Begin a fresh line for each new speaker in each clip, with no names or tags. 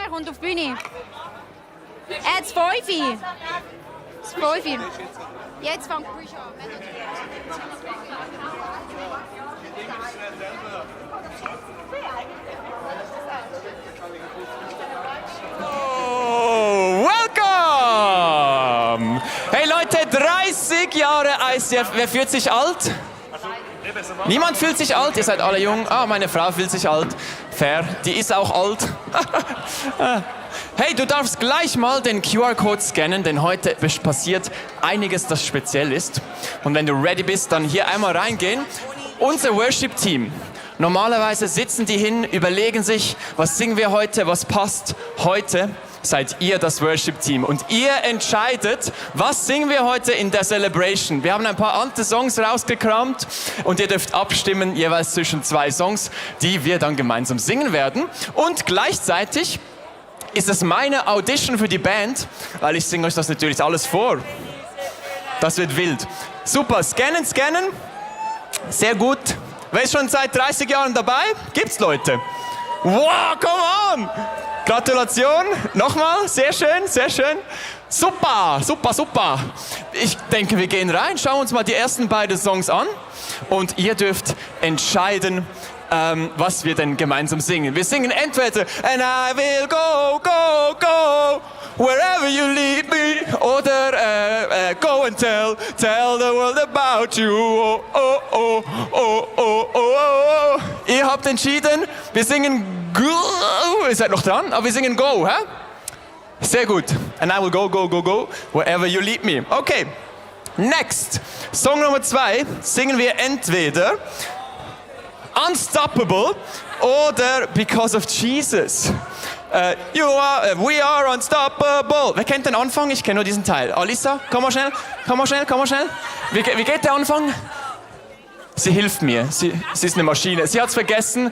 er kommt auf die Bühne. Jetzt 5. Das 5. Jetzt fängt die Bühne an.
Oh, welcome! Hey Leute, 30 Jahre ICF. Wer fühlt sich alt? Niemand fühlt sich alt? Ihr seid alle jung. Ah, meine Frau fühlt sich alt. Fair, die ist auch alt. Hey, du darfst gleich mal den QR-Code scannen, denn heute passiert einiges, das speziell ist. Und wenn du ready bist, dann hier einmal reingehen. Unser Worship-Team. Normalerweise sitzen die hin, überlegen sich, was singen wir heute, was passt heute. Seid ihr das Worship-Team und ihr entscheidet, was singen wir heute in der Celebration. Wir haben ein paar alte Songs rausgekramt und ihr dürft abstimmen, jeweils zwischen 2 Songs, die wir dann gemeinsam singen werden. Und gleichzeitig ist es meine Audition für die Band, weil ich singe euch das natürlich alles vor. Das wird wild. Super, scannen. Sehr gut. Wer ist schon seit 30 Jahren dabei? Gibt's Leute? Wow, come on! Gratulation, nochmal, sehr schön. Super. Ich denke, wir gehen rein, schauen uns mal die ersten beiden Songs an und ihr dürft entscheiden, was wir denn gemeinsam singen. Wir singen entweder And I will go, wherever you lead me, oder Go and tell the world about you. Oh. Ihr habt entschieden, wir singen Go. Ihr seid noch dran, aber wir singen Go, hä? Sehr gut. And I will go, wherever you lead me. Okay, next. Song Nummer 2 singen wir entweder Unstoppable oder Because of Jesus. We are unstoppable. Wer kennt den Anfang? Ich kenne nur diesen Teil. Alisa, komm mal schnell. Wie geht der Anfang? Sie hilft mir. Sie ist eine Maschine. Sie hat's vergessen.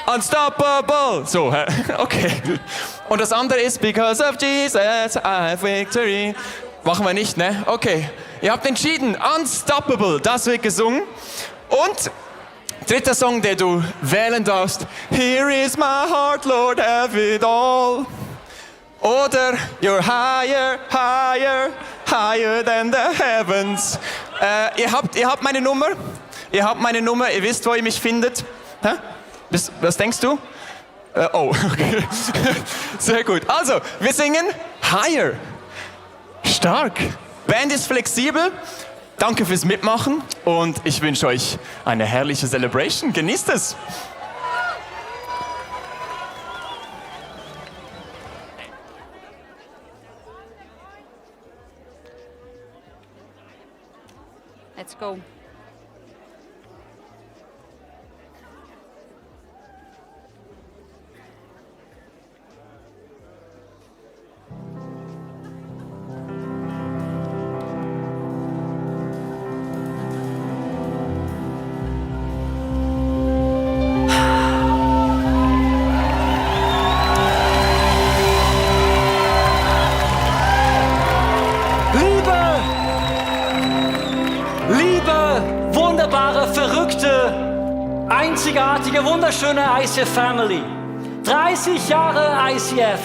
Unstoppable. So, okay. Und das andere ist Because of Jesus, I have victory. Machen wir nicht, ne? Okay. Ihr habt entschieden. Unstoppable. Das wird gesungen. Und dritter Song, den du wählen darfst. Here is my heart, Lord, have it all. Oder You're higher than the heavens. Ihr habt meine Nummer. Ihr wisst, wo ihr mich findet. Hä? Was denkst du? Okay. Sehr gut. Also, wir singen Higher. Stark. Band ist flexibel. Danke fürs Mitmachen und ich wünsche euch eine herrliche Celebration. Genießt es.
Let's go.
Wunderbare, verrückte, einzigartige, wunderschöne ICF Family. 30 Jahre ICF,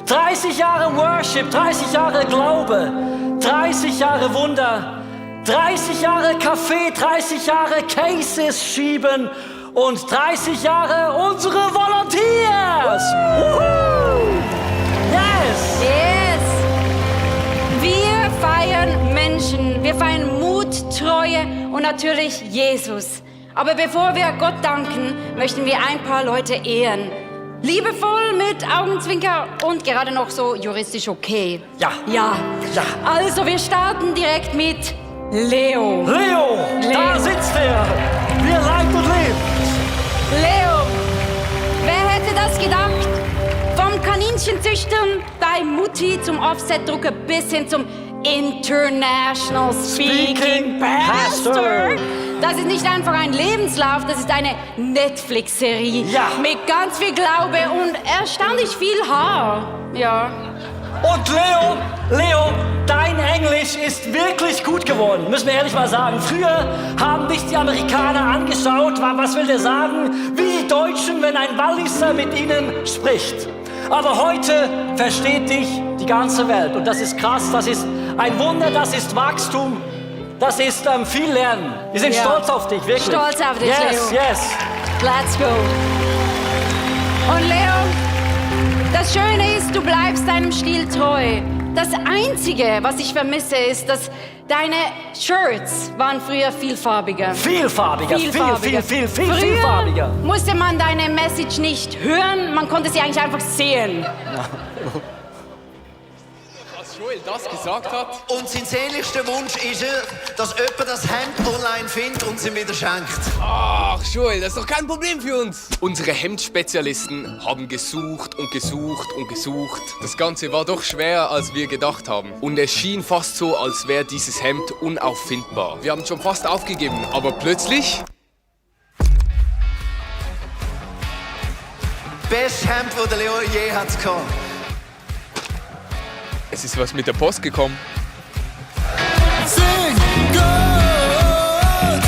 30 Jahre Worship, 30 Jahre Glaube, 30 Jahre Wunder, 30 Jahre Kaffee, 30 Jahre Cases schieben und 30 Jahre unsere Volunteers.
Yes! Wir feiern Menschen, wir feiern Mut, Treue und natürlich Jesus. Aber bevor wir Gott danken, möchten wir ein paar Leute ehren. Liebevoll, mit Augenzwinker und gerade noch so juristisch okay. Ja. Also wir starten direkt mit Leo.
Da sitzt er. Wir lebt und lebt.
Leo, wer hätte das gedacht? Vom Kaninchenzüchtern bei Mutti zum Offsetdrucker bis hin zum International Speaking Pastor. Das ist nicht einfach ein Lebenslauf, das ist eine Netflix-Serie.
Ja.
Mit ganz viel Glaube und erstaunlich viel Haar. Ja.
Und Leo, dein Englisch ist wirklich gut geworden, müssen wir ehrlich mal sagen. Früher haben dich die Amerikaner angeschaut, was will der sagen? Wie Deutschen, wenn ein Walliser mit ihnen spricht. Aber heute versteht dich die ganze Welt. Und das ist krass, das ist ein Wunder, das ist Wachstum, das ist viel Lernen. Wir sind stolz auf dich, wirklich.
Stolz auf dich,
yes,
Leo.
Yes.
Let's go. Und Leo, das Schöne ist, du bleibst deinem Stil treu. Das Einzige, was ich vermisse, ist, dass deine Shirts waren früher vielfarbiger.
Vielfarbiger,
Früher
vielfarbiger.
musste man deine Message nicht hören, man konnte sie eigentlich einfach sehen.
Als Joel das gesagt hat,
Und sein sehnlichster Wunsch ist dass jemand das Hemd online findet und es ihm wieder schenkt.
Ach, Joel, das ist doch kein Problem für uns. Unsere Hemdspezialisten haben gesucht und gesucht und gesucht. Das Ganze war doch schwerer, als wir gedacht haben. Und es schien fast so, als wäre dieses Hemd unauffindbar. Wir haben schon fast aufgegeben, aber plötzlich...
Beste Hemd, das der Leo je hat gehabt.
Es ist was mit der Post gekommen.
Sing Gott,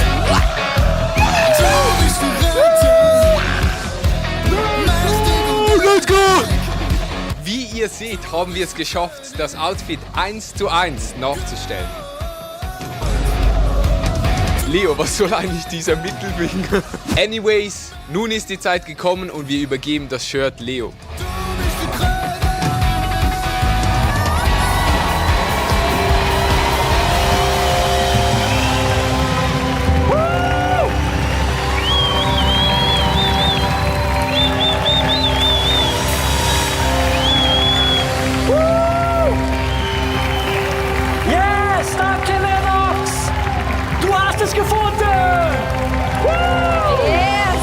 du bist gerettet. Let's go!
Wie ihr seht, haben wir es geschafft, das Outfit 1:1 nachzustellen. Leo, was soll eigentlich dieser Mittelwing? Anyways, nun ist die Zeit gekommen und wir übergeben das Shirt Leo.
Yes, danke Lennox! Du hast es gefunden!
Yes!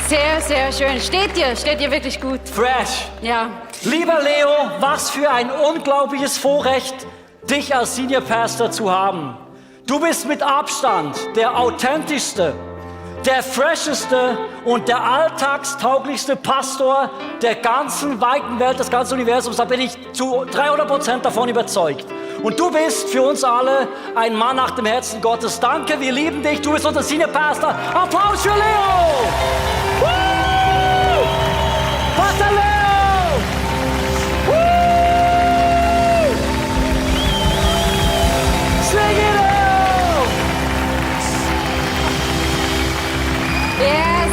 Sehr, sehr schön. Steht dir wirklich gut.
Fresh.
Ja.
Lieber Leo, was für ein unglaubliches Vorrecht, dich als Senior Pastor zu haben. Du bist mit Abstand der authentischste, der fresheste und der alltagstauglichste Pastor der ganzen weiten Welt, des ganzen Universums. Da bin ich zu 300% davon überzeugt. Und du bist für uns alle ein Mann nach dem Herzen Gottes. Danke, wir lieben dich. Du bist unser Senior Pastor. Applaus für Leo! Woo! Pastor Leo! Woo! Sing it out!
Yes.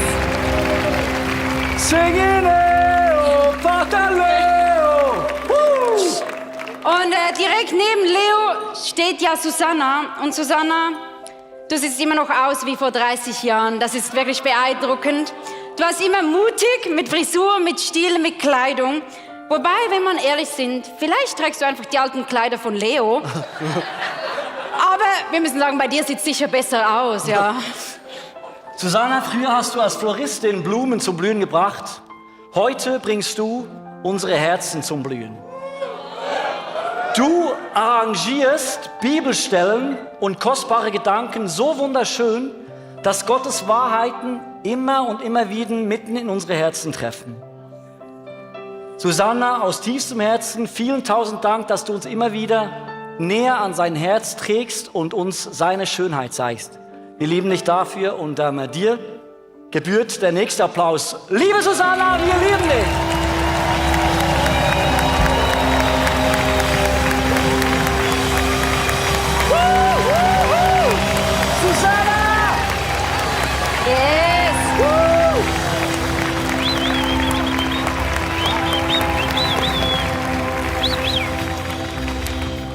Sing it out! Pastor Leo! Woo!
Und direkt neben Leo steht ja Susanna. Und Susanna, du siehst immer noch aus wie vor 30 Jahren. Das ist wirklich beeindruckend. Du warst immer mutig mit Frisur, mit Stil, mit Kleidung. Wobei, wenn man ehrlich sind, vielleicht trägst du einfach die alten Kleider von Leo. Aber wir müssen sagen, bei dir sieht es sicher besser aus, ja.
Susanna, früher hast du als Floristin Blumen zum Blühen gebracht. Heute bringst du unsere Herzen zum Blühen. Du arrangierst Bibelstellen und kostbare Gedanken so wunderschön, dass Gottes Wahrheiten immer und immer wieder mitten in unsere Herzen treffen. Susanna, aus tiefstem Herzen, vielen tausend Dank, dass du uns immer wieder näher an sein Herz trägst und uns seine Schönheit zeigst. Wir lieben dich dafür und dir gebührt der nächste Applaus. Liebe Susanna, wir lieben dich! Susanna!
Yes.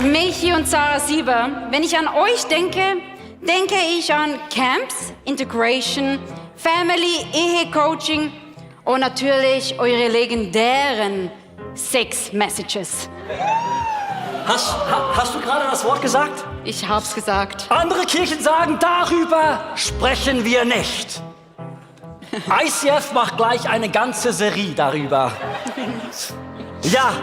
Michi und Sarah Sieber, wenn ich an euch denke, denke ich an Camps, Integration, Family, Ehe-Coaching und natürlich eure legendären Sex-Messages.
Hast du gerade das Wort gesagt?
Ich hab's gesagt.
Andere Kirchen sagen, darüber sprechen wir nicht. ICF macht gleich eine ganze Serie darüber. Ja,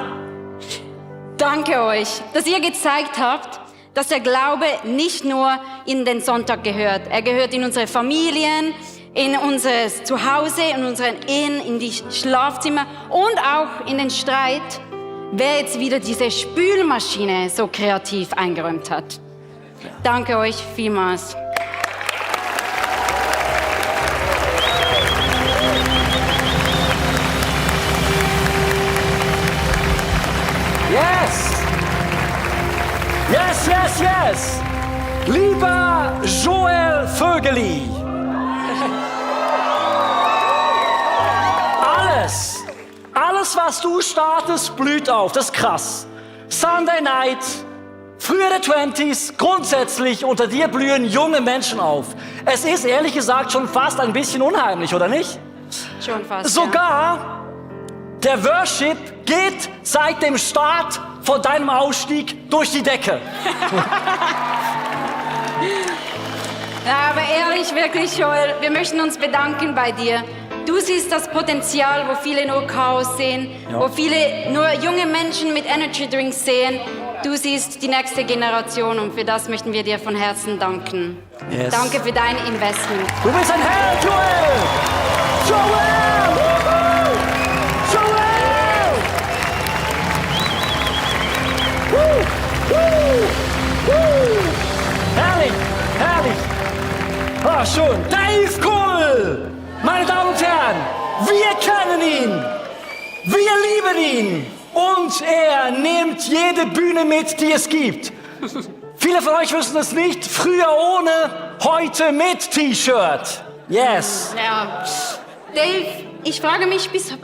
Danke euch, dass ihr gezeigt habt, dass der Glaube nicht nur in den Sonntag gehört. Er gehört in unsere Familien, in unser Zuhause, in unseren Ehen, in die Schlafzimmer und auch in den Streit, wer jetzt wieder diese Spülmaschine so kreativ eingeräumt hat. Danke euch vielmals.
Yes! Lieber Joel Vögeli, alles, was du startest, blüht auf. Das ist krass. Sunday Night, frühere 20s, grundsätzlich unter dir blühen junge Menschen auf. Es ist ehrlich gesagt schon fast ein bisschen unheimlich, oder nicht?
Schon fast.
Sogar der Worship geht seit dem Start von deinem Ausstieg durch die Decke.
Ja, aber ehrlich, wirklich, Joel, wir möchten uns bedanken bei dir. Du siehst das Potenzial, wo viele nur Chaos sehen, wo viele nur junge Menschen mit Energy Drinks sehen. Du siehst die nächste Generation und für das möchten wir dir von Herzen danken.
Yes.
Danke für dein Investment.
Du bist ein Held, Joel! Joel! Woohoo! Joel! Herrlich, herrlich. Ah, schön. Dave Cool! Meine Damen und Herren, wir kennen ihn. Wir lieben ihn. Und er nimmt jede Bühne mit, die es gibt. Viele von euch wissen es nicht. Früher ohne, heute mit T-Shirt. Yes.
Ja. Dave, ich frage mich bis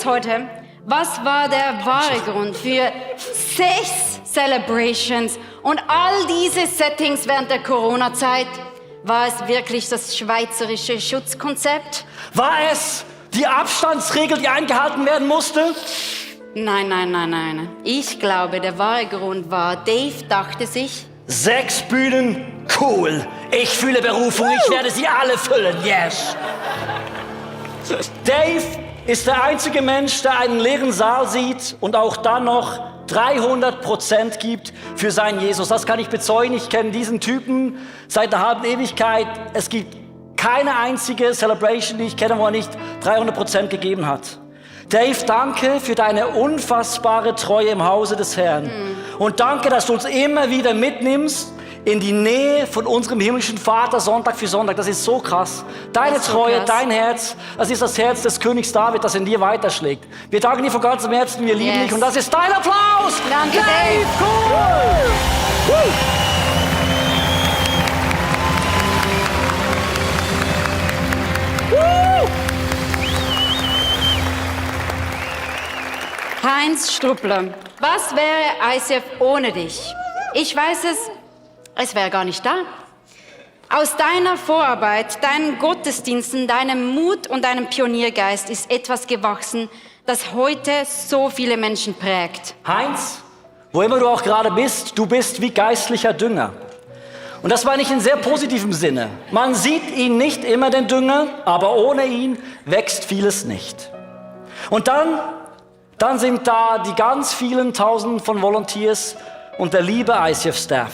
heute, was war der wahre Grund für 6 Celebrations und all diese Settings während der Corona-Zeit? War es wirklich das schweizerische Schutzkonzept?
War es die Abstandsregel, die eingehalten werden musste?
Nein. Ich glaube, der wahre Grund war, Dave dachte sich,
6 Bühnen, cool. Ich fühle Berufung, ich werde sie alle füllen, yes. Dave ist der einzige Mensch, der einen leeren Saal sieht und auch dann noch 300% gibt für seinen Jesus. Das kann ich bezeugen. Ich kenne diesen Typen seit einer halben Ewigkeit. Es gibt keine einzige Celebration, die ich kenne, wo er nicht 300% gegeben hat. Dave, danke für deine unfassbare Treue im Hause des Herrn. Und danke, dass du uns immer wieder mitnimmst in die Nähe von unserem himmlischen Vater, Sonntag für Sonntag. Das ist so krass. Deine Treue, dein Herz, das ist das Herz des Königs David, das in dir weiterschlägt. Wir danken dir von ganzem Herzen, wir lieben dich. Und das ist dein Applaus.
Danke,
Dave. Cool.
Heinz Struppler, was wäre ICF ohne dich? Ich weiß es wäre gar nicht da. Aus deiner Vorarbeit, deinen Gottesdiensten, deinem Mut und deinem Pioniergeist ist etwas gewachsen, das heute so viele Menschen prägt.
Heinz, wo immer du auch gerade bist, du bist wie geistlicher Dünger. Und das meine ich in sehr positivem Sinne. Man sieht ihn nicht immer, den Dünger, aber ohne ihn wächst vieles nicht. Und dann sind da die ganz vielen Tausenden von Volunteers und der liebe ICF-Staff.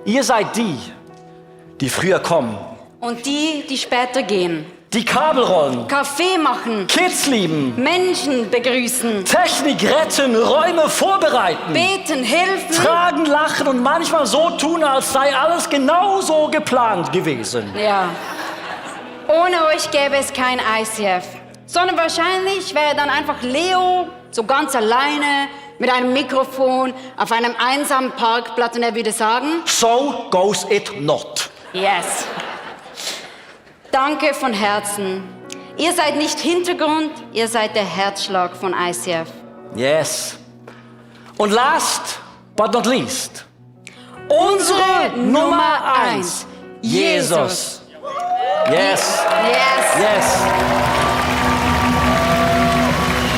Ihr seid die früher kommen.
Und die später gehen.
Die Kabel rollen,
Kaffee machen,
Kids lieben,
Menschen begrüßen,
Technik retten, Räume vorbereiten,
beten, helfen.
tragen, lachen und manchmal so tun, als sei alles genauso geplant gewesen.
Ja. Ohne euch gäbe es kein ICF. Sondern wahrscheinlich wäre dann einfach Leo so ganz alleine mit einem Mikrofon auf einem einsamen Parkplatz und er würde sagen,
So goes it not.
yes. Danke von Herzen. Ihr seid nicht Hintergrund, ihr seid der Herzschlag von ICF.
Yes. Und last but not least, unsere Nummer 1, Jesus. Yes.
Yes.
Yes.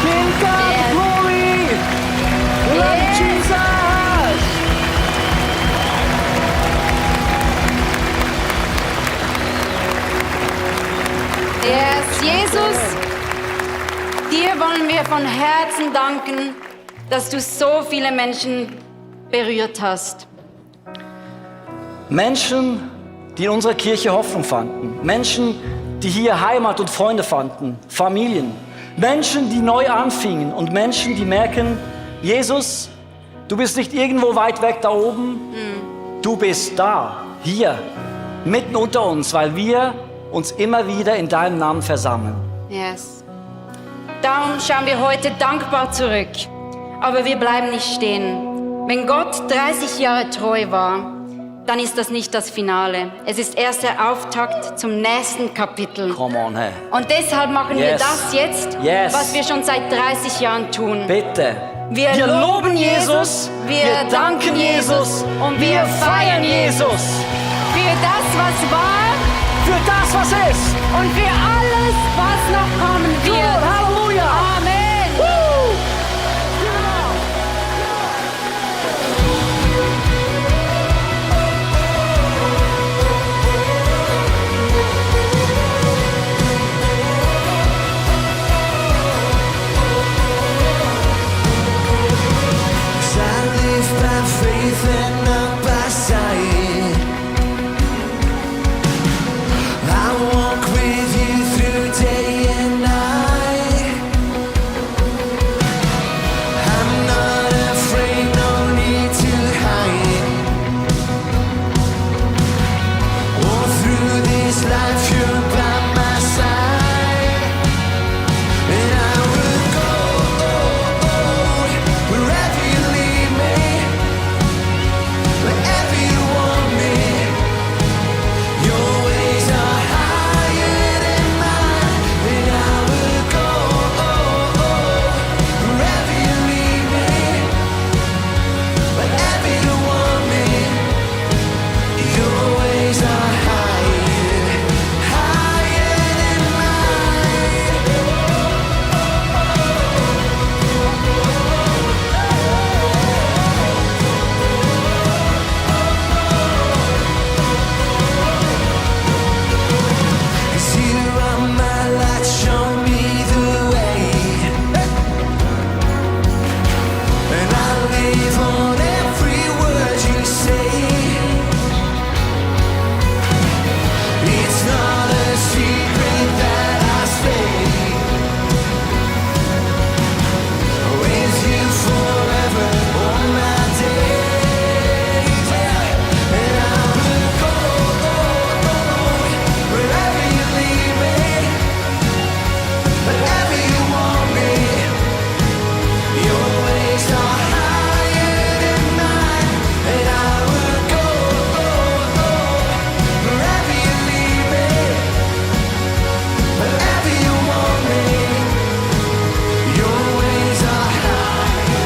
Give God
Yes.
glory. We love
Yes.
Jesus.
Yes, Jesus, dir wollen wir von Herzen danken, dass du so viele Menschen berührt hast.
Menschen, die in unserer Kirche Hoffnung fanden. Menschen, die hier Heimat und Freunde fanden. Familien. Menschen, die neu anfingen. Und Menschen, die merken, Jesus, du bist nicht irgendwo weit weg da oben. Du bist da, hier, mitten unter uns, weil wir uns immer wieder in deinem Namen versammeln.
Yes. Darum schauen wir heute dankbar zurück. Aber wir bleiben nicht stehen. Wenn Gott 30 Jahre treu war, dann ist das nicht das Finale. Es ist erst der Auftakt zum nächsten Kapitel.
Come on, hey.
Und deshalb machen wir
Yes.
das jetzt,
Yes.
was wir schon seit 30 Jahren tun.
Bitte.
Wir loben Jesus, wir danken Jesus und wir feiern Jesus. Für das, was war
Für das, was ist.
und für alles, was noch kommen
Come
wird.
on, Halleluja.
Amen.
I live by faith and not by sight. I walk with you through day and night. I'm not afraid, no need to hide. All through this life, you're by my side, and I will go wherever you lead me, wherever you want me. Your ways are higher than mine, and I will go wherever you lead me, wherever you want me. Your ways are higher, higher than mine. Cause you are my light, show me the way. And I live on every word you say. It's not a secret that I stay with you forever, all my days. And I will go wherever you lead me, wherever you want me. Your ways are higher than mine, and I will go wherever you lead me, wherever you want me. Your ways are higher,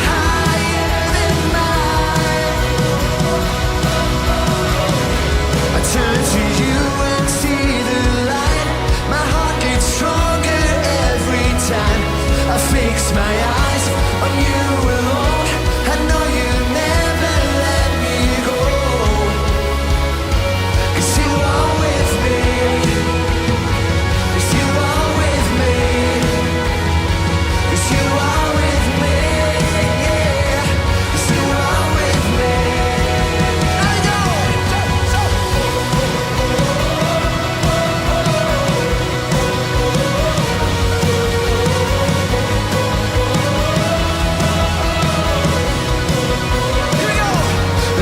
higher than mine. I turn to you and see the light. My heart gets stronger every time. I fix my eyes on you alone. I know you never let me go. 'Cause you are with me. 'Cause you are with me. 'Cause you are with me. Yeah. 'Cause you are with me. I know.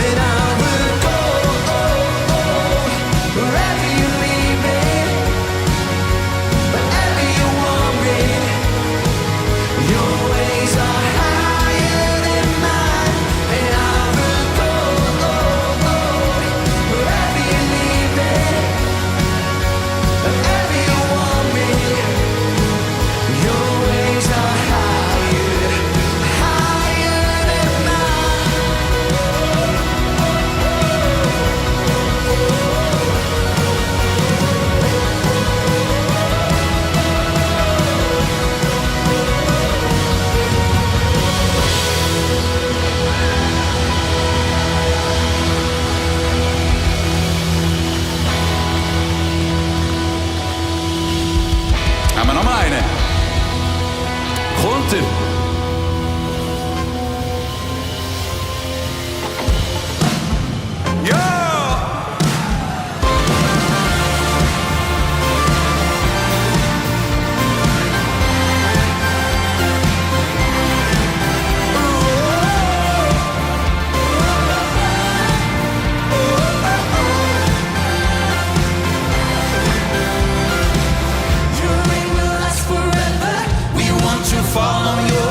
And I will go wherever you lead me, wherever you want me. Your ways are higher than mine, and I will go wherever you lead me, wherever you want me. Your ways are higher, higher than mine.
Haben wir noch mal eine? Kommt er? Ja!
Your reign will last forever. We want to follow your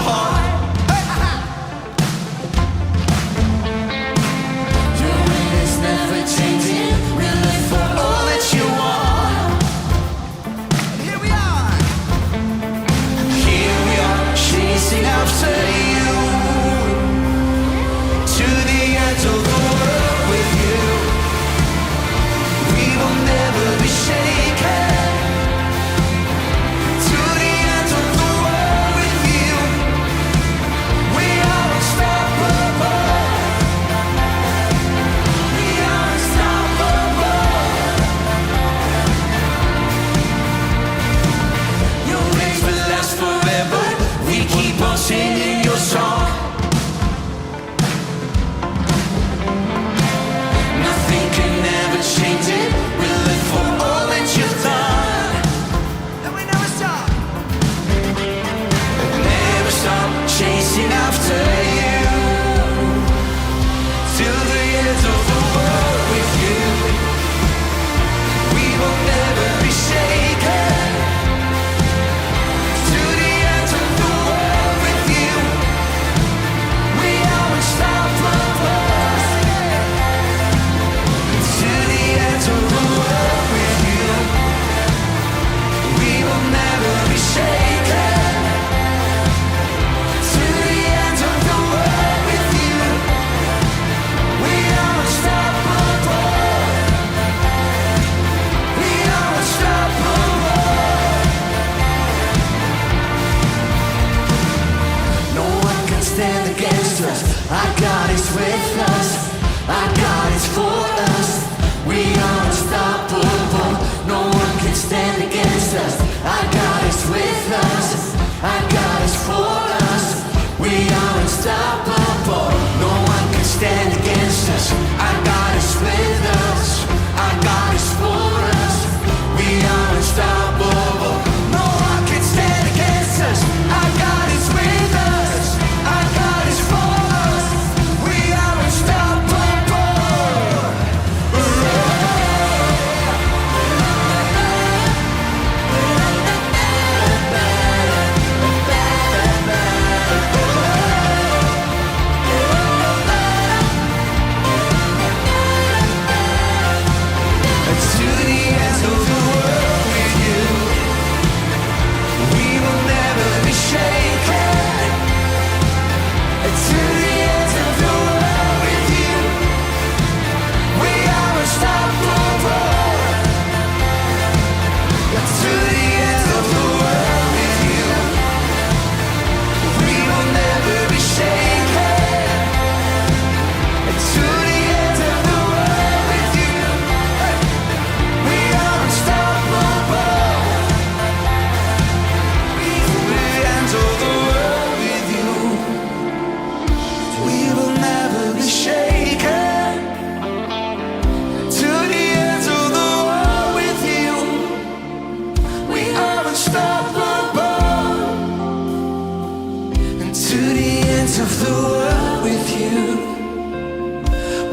you.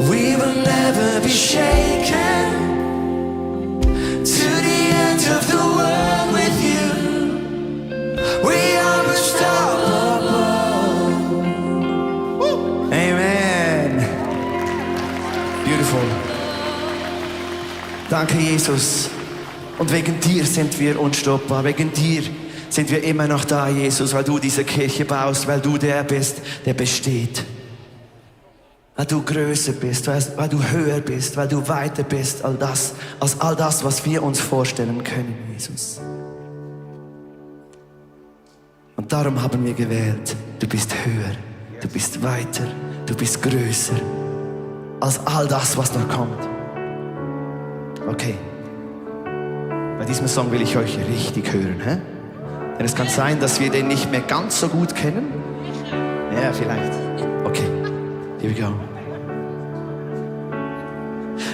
We will never be shaken. To the end of the world with you. We are unstoppable. Amen. Beautiful. Danke, Jesus. Und wegen dir sind wir unstoppbar. Wegen dir sind wir immer noch da, Jesus, weil du diese Kirche baust, weil du der bist, der besteht. Weil du größer bist, weil du höher bist, weil du weiter bist als all das, was wir uns vorstellen können, Jesus. Und darum haben wir gewählt, du bist höher, du bist weiter, du bist größer als all das, was noch kommt. Okay, bei diesem Song will ich euch richtig hören, hä? Denn es kann sein, dass wir den nicht mehr ganz so gut kennen. Ja, vielleicht. Okay, here we go.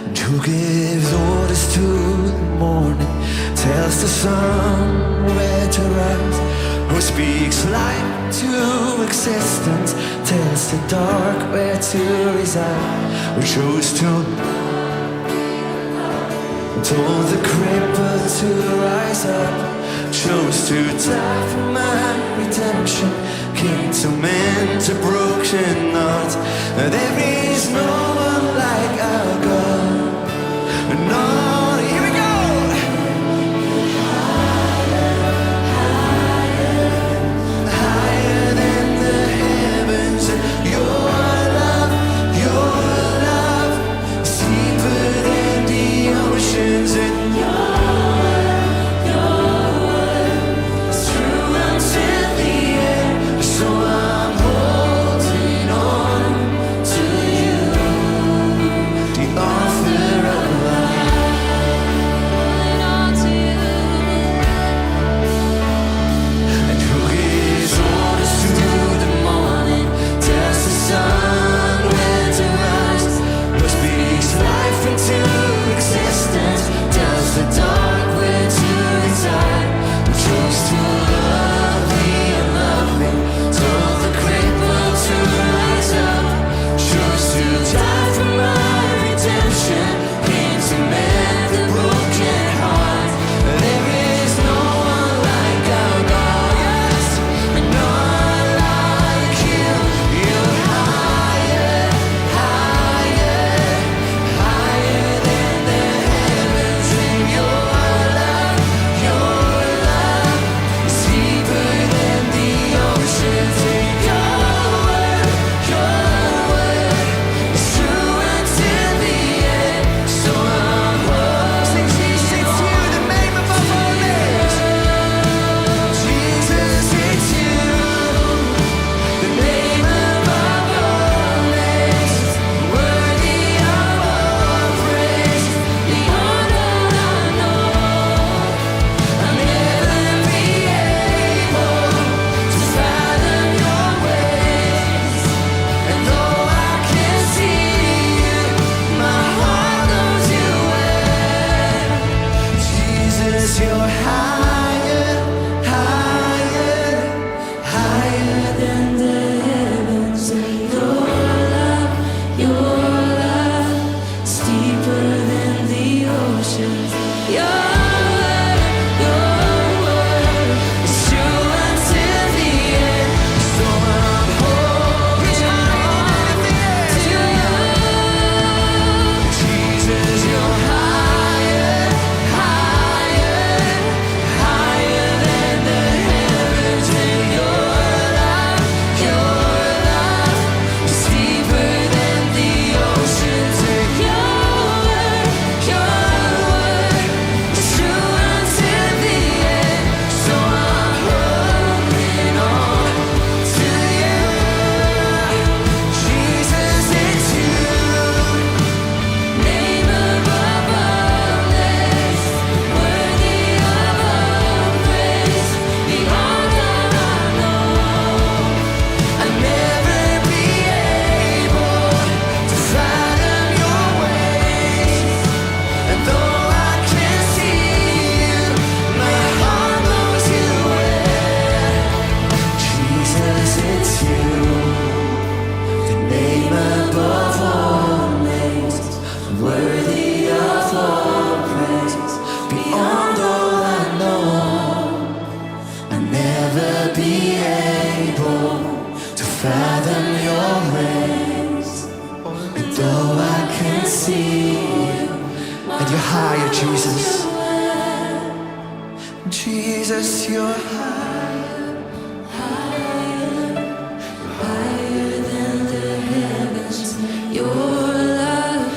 And who gives orders to the morning, tells the sun where to rise, who speaks light to existence, tells the dark where to reside, who chose to told the cripple to rise up, chose to die for my redemption, came to mend a broken heart. There is no one like our God. No, here we go. Higher than the heavens. Your love is deeper than the oceans. And your word is true until the end. So I'm holding on to you. fathom your ways. And though I can't see you, and you're higher, Jesus. Jesus, you're higher, higher than the heavens. Your love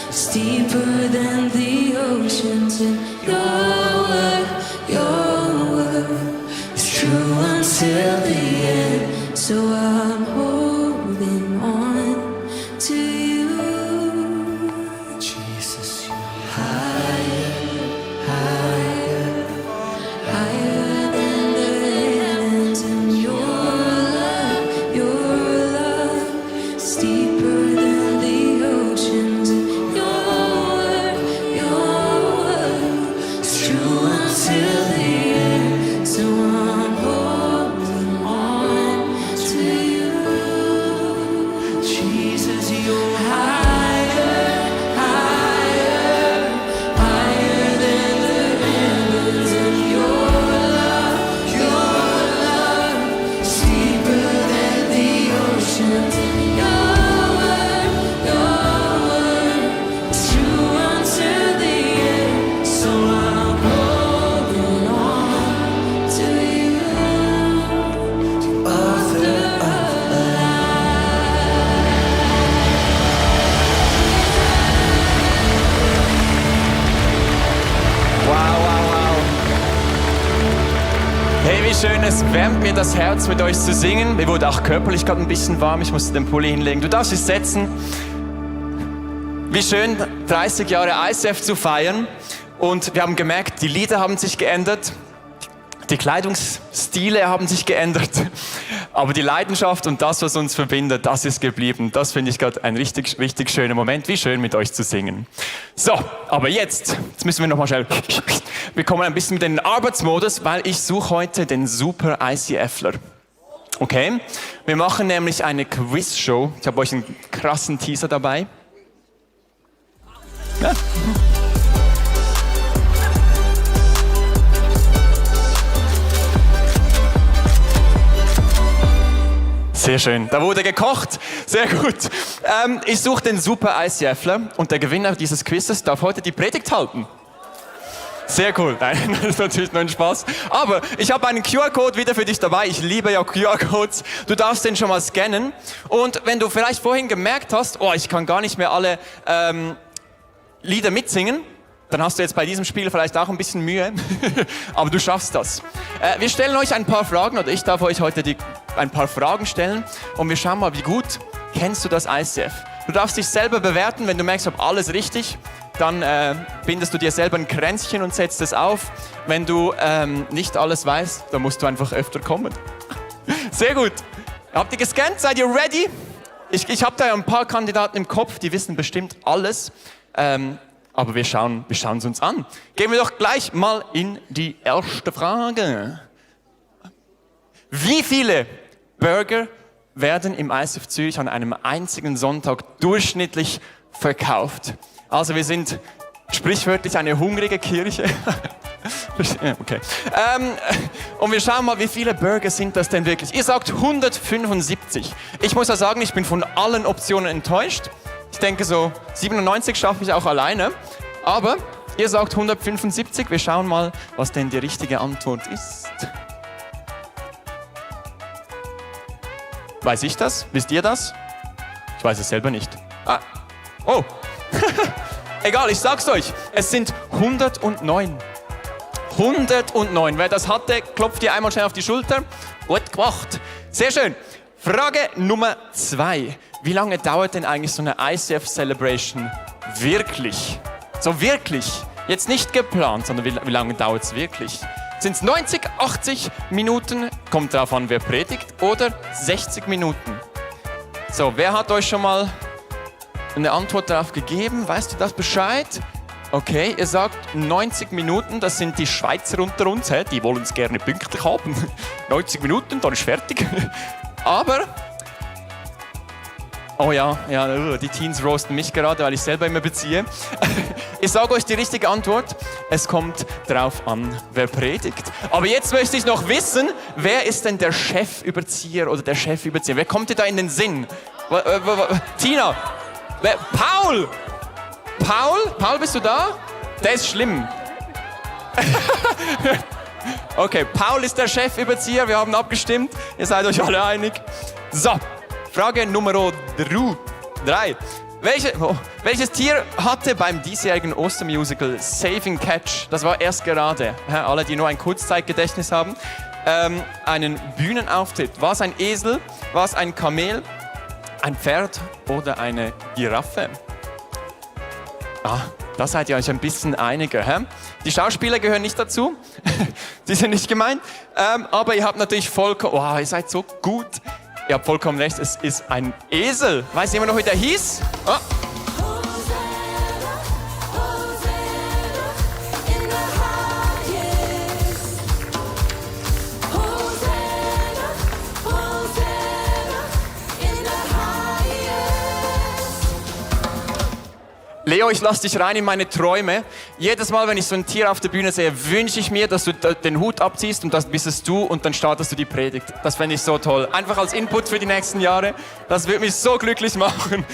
is deeper than the oceans. And your word is true until the end. So I'm holding on to you. Jesus, you're higher, higher, higher than the heavens. And your love is deeper than the oceans. And your word is true until the end. So I'm holding on to you. Jesus, you're higher, higher, higher than the heavens. And your love is deeper than the oceans. And your word is true until the end. So I'm holding on to you, author of
Wow. Hey, wie schön, es wärmt mir das Herz, mit euch zu singen. Mir wurde auch körperlich gerade ein bisschen warm, ich musste den Pulli hinlegen. Du darfst dich setzen. Wie schön, 30 Jahre ICF zu feiern. Und wir haben gemerkt, die Lieder haben sich geändert, die Kleidungsstile haben sich geändert. Aber die Leidenschaft und das, was uns verbindet, das ist geblieben. Das finde ich gerade ein richtig, richtig schöner Moment. Wie schön, mit euch zu singen. So, aber jetzt müssen wir nochmal schnell. Wir kommen ein bisschen mit in den Arbeitsmodus, weil ich suche heute den super ICFler. Okay? Wir machen nämlich eine Quizshow. Ich habe euch einen krassen Teaser dabei. Ja. Sehr schön. Da wurde gekocht. Sehr gut. Ich suche den super ICFler und der Gewinner dieses Quizzes darf heute die Predigt halten. Sehr cool. Nein, das ist natürlich nur ein Spaß. Aber ich habe einen QR-Code wieder für dich dabei. Ich liebe ja QR-Codes. Du darfst den schon mal scannen. Und wenn du vielleicht vorhin gemerkt hast, oh, ich kann gar nicht mehr alle Lieder mitsingen, dann hast du jetzt bei diesem Spiel vielleicht auch ein bisschen Mühe, aber du schaffst das. Wir stellen euch ein paar Fragen, oder ich darf euch heute ein paar Fragen stellen und wir schauen mal, wie gut kennst du das ICF. Du darfst dich selber bewerten, wenn du merkst, ob alles richtig, dann bindest du dir selber ein Kränzchen und setzt es auf. Wenn du nicht alles weißt, dann musst du einfach öfter kommen. Sehr gut. Habt ihr gescannt? Seid ihr ready? Ich habe da ein paar Kandidaten im Kopf, die wissen bestimmt alles. Aber wir schauen es uns an. Gehen wir doch gleich mal in die erste Frage. Wie viele Burger werden im ICF Zürich an einem einzigen Sonntag durchschnittlich verkauft? Also wir sind sprichwörtlich eine hungrige Kirche. Okay. Und wir schauen mal, wie viele Burger sind das denn wirklich? Ihr sagt 175. Ich muss ja sagen, ich bin von allen Optionen enttäuscht. Ich denke, so 97 schaffe ich auch alleine. Aber ihr sagt 175. Wir schauen mal, was denn die richtige Antwort ist. Weiß ich das? Wisst ihr das? Ich weiß es selber nicht. Ah. Oh. Egal, ich sag's euch. Es sind 109. 109. Wer das hatte, klopft ihr einmal schnell auf die Schulter. Gut gemacht. Sehr schön. Frage Nummer 2. Wie lange dauert denn eigentlich so eine ICF-Celebration wirklich? So wirklich. Jetzt nicht geplant, sondern wie lange dauert es wirklich? Sind es 90, 80 Minuten? Kommt drauf an, wer predigt. Oder 60 Minuten? So, wer hat euch schon mal eine Antwort darauf gegeben? Weißt du das Bescheid? Okay, ihr sagt 90 Minuten, das sind die Schweizer unter uns, die wollen es gerne pünktlich haben. 90 Minuten, dann ist fertig. Aber Oh ja, die Teens roasten mich gerade, weil ich selber immer beziehe. Ich sage euch die richtige Antwort. Es kommt drauf an, wer predigt. Aber jetzt möchte ich noch wissen, wer ist denn der Chefüberzieher oder der Chefüberzieher? Wer kommt dir da in den Sinn? Tina? Paul? Paul, bist du da? Der ist schlimm. Okay, Paul ist der Chefüberzieher. Wir haben abgestimmt. Ihr seid euch alle einig. So. Frage Nummer 3. Welches Tier hatte beim diesjährigen Ostermusical Saving Catch, das war erst gerade, alle, die nur ein Kurzzeitgedächtnis haben, einen Bühnenauftritt? War es ein Esel, war es ein Kamel, ein Pferd oder eine Giraffe? Da seid ihr euch ein bisschen einiger. Die Schauspieler gehören nicht dazu, die sind nicht gemeint, aber ihr habt natürlich vollkommen, ihr seid so gut. Ihr habt vollkommen recht, es ist ein Esel. Weiß jemand noch, wie der hieß? Oh. Leo, ich lass dich rein in meine Träume. Jedes Mal, wenn ich so ein Tier auf der Bühne sehe, wünsche ich mir, dass du den Hut abziehst und das bist es du und dann startest du die Predigt. Das fände ich so toll. Einfach als Input für die nächsten Jahre. Das würde mich so glücklich machen.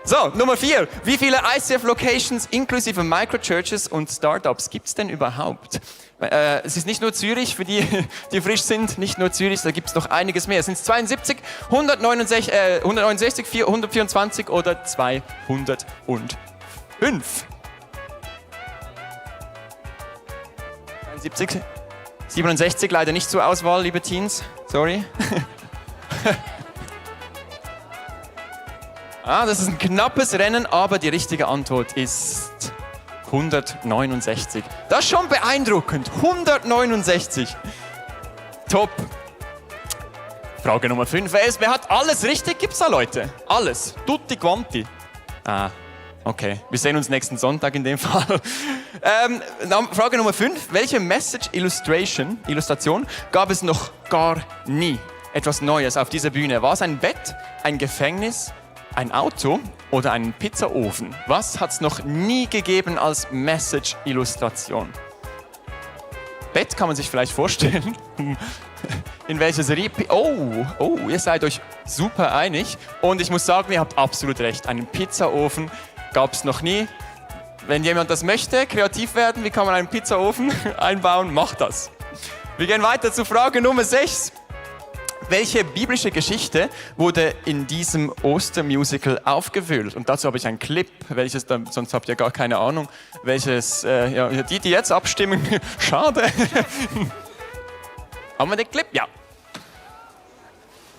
So, Nummer 4. Wie viele ICF-Locations inklusive Microchurches und Startups gibt es denn überhaupt? Es ist nicht nur Zürich, für die, die frisch sind, nicht nur Zürich, da gibt es noch einiges mehr. Sind es 72, 169, 424 oder 205? 71, 67, leider nicht zur Auswahl, liebe Teens. Sorry. Das ist ein knappes Rennen, aber die richtige Antwort ist 169. Das ist schon beeindruckend. 169. Top. Frage Nummer 5. Wer hat alles richtig? Gibt's da Leute? Alles. Tutti quanti. Okay, wir sehen uns nächsten Sonntag in dem Fall. Frage Nummer 5. Welche Message-Illustration gab es noch gar nie? Etwas Neues auf dieser Bühne. War es ein Bett, ein Gefängnis, ein Auto oder einen Pizzaofen? Was hat es noch nie gegeben als Message-Illustration? Bett kann man sich vielleicht vorstellen. In welcher Serie? Oh, ihr seid euch super einig. Und ich muss sagen, ihr habt absolut recht. Einen Pizzaofen gab es noch nie. Wenn jemand das möchte, kreativ werden, wie kann man einen Pizzaofen einbauen, macht das. Wir gehen weiter zu Frage Nummer 6. Welche biblische Geschichte wurde in diesem Ostermusical aufgeführt? Und dazu habe ich einen Clip, welches dann, sonst habt ihr gar keine Ahnung, welches, die jetzt abstimmen, schade. Haben wir den Clip? Ja.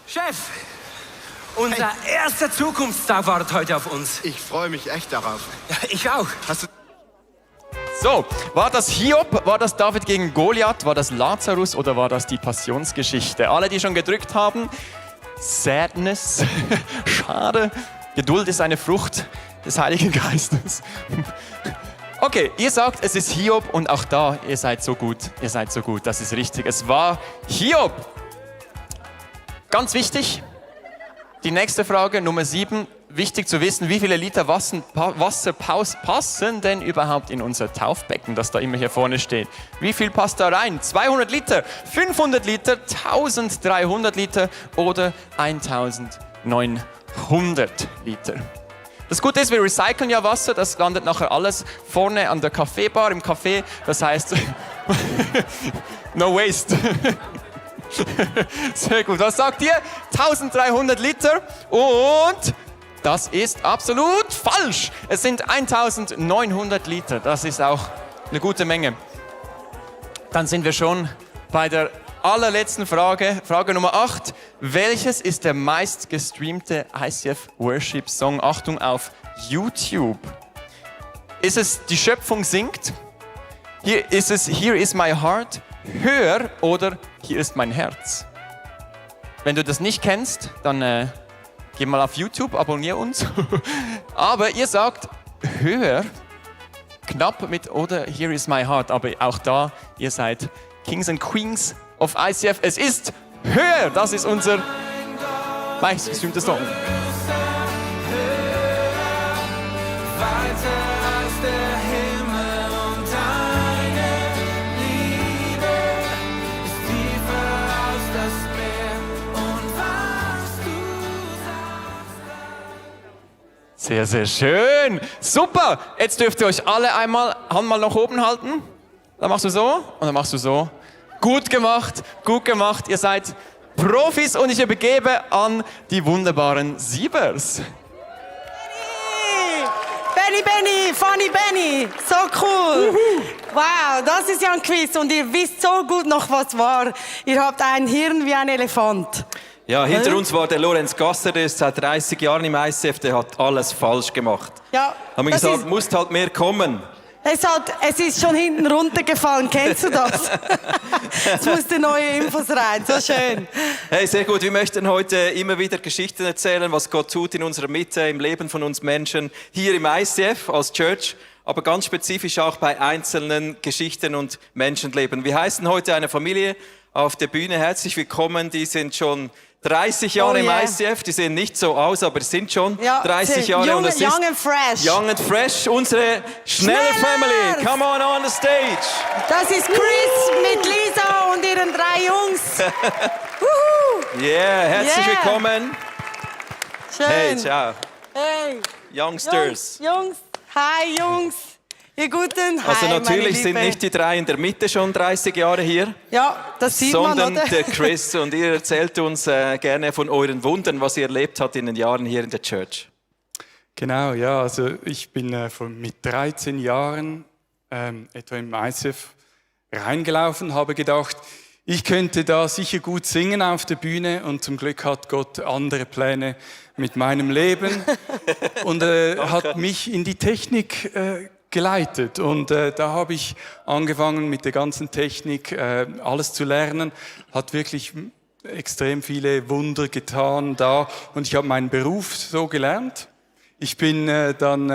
Chef, unser erster Zukunftstag wartet heute auf uns.
Ich freue mich echt darauf.
Ja, ich auch.
So, war das Hiob, war das David gegen Goliath, war das Lazarus oder war das die Passionsgeschichte? Alle, die schon gedrückt haben, Sadness, schade, Geduld ist eine Frucht des Heiligen Geistes. Okay, ihr sagt, es ist Hiob und auch da, ihr seid so gut, das ist richtig. Es war Hiob. Ganz wichtig, die nächste Frage, Nummer 7. Wichtig zu wissen, wie viele Liter Wasser passen denn überhaupt in unser Taufbecken, das da immer hier vorne steht. Wie viel passt da rein? 200 Liter, 500 Liter, 1300 Liter oder 1900 Liter. Das Gute ist, wir recyceln ja Wasser, das landet nachher alles vorne an der Kaffeebar im Café. Das heißt, no waste. Sehr gut. Was sagt ihr? 1300 Liter und das ist absolut falsch. Es sind 1900 Liter. Das ist auch eine gute Menge. Dann sind wir schon bei der allerletzten Frage. Frage Nummer 8. Welches ist der meistgestreamte ICF Worship Song? Achtung auf YouTube. Ist es Die Schöpfung singt? Ist es Here is my heart? Hör oder Hier ist mein Herz? Wenn du das nicht kennst, dann geh mal auf YouTube, abonniere uns. Aber ihr sagt Hör, knapp mit oder Here is my heart. Aber auch da, ihr seid Kings and Queens of ICF. Es ist Hör, das ist unser meistgestreamter Song. Sehr, sehr schön. Super. Jetzt dürft ihr euch alle einmal Hand mal nach oben halten. Dann machst du so und dann machst du so. Gut gemacht, gut gemacht. Ihr seid Profis und ich übergebe an die wunderbaren Siebers.
Benny, Funny Benny, so cool. Wow, das ist ja ein Quiz und ihr wisst so gut noch, was war. Ihr habt ein Hirn wie ein Elefant.
Ja, hinter uns war der Lorenz Gasser, der ist seit 30 Jahren im ICF, der hat alles falsch gemacht.
Ja,
Haben wir gesagt, musst halt mehr kommen.
Es ist schon hinten runtergefallen, kennst du das? Es mussten neue Infos rein, so schön.
Hey, sehr gut. Wir möchten heute immer wieder Geschichten erzählen, was Gott tut in unserer Mitte, im Leben von uns Menschen, hier im ICF als Church, aber ganz spezifisch auch bei einzelnen Geschichten und Menschenleben. Wir heißen heute eine Familie auf der Bühne. Herzlich willkommen, die sind schon 30 Jahre im ICF, die sehen nicht so aus, aber sind schon 30 Jahre.
Young,
und das ist
young and fresh.
Young and fresh, unsere Schneller Family. Come on the stage.
Das ist Chris mit Lisa und ihren 3 Jungs.
Yeah, herzlich willkommen.
Schön.
Hey, ciao.
Hey.
Youngsters.
Jungs. Hi, Jungs. Ihr Guten. Hi,
Also natürlich
meine
sind
Liebe.
nicht die 3 in der Mitte schon 30 Jahre hier,
Ja, das sieht man,
sondern
oder?
der Chris. Und ihr erzählt uns gerne von euren Wundern, was ihr erlebt habt in den Jahren hier in der Church.
Genau, ja, also ich bin mit 13 Jahren etwa im ICF reingelaufen, habe gedacht, ich könnte da sicher gut singen auf der Bühne und zum Glück hat Gott andere Pläne mit meinem Leben und hat mich in die Technik geleitet und da habe ich angefangen mit der ganzen Technik alles zu lernen, hat wirklich extrem viele Wunder getan da und ich habe meinen Beruf so gelernt. Ich bin dann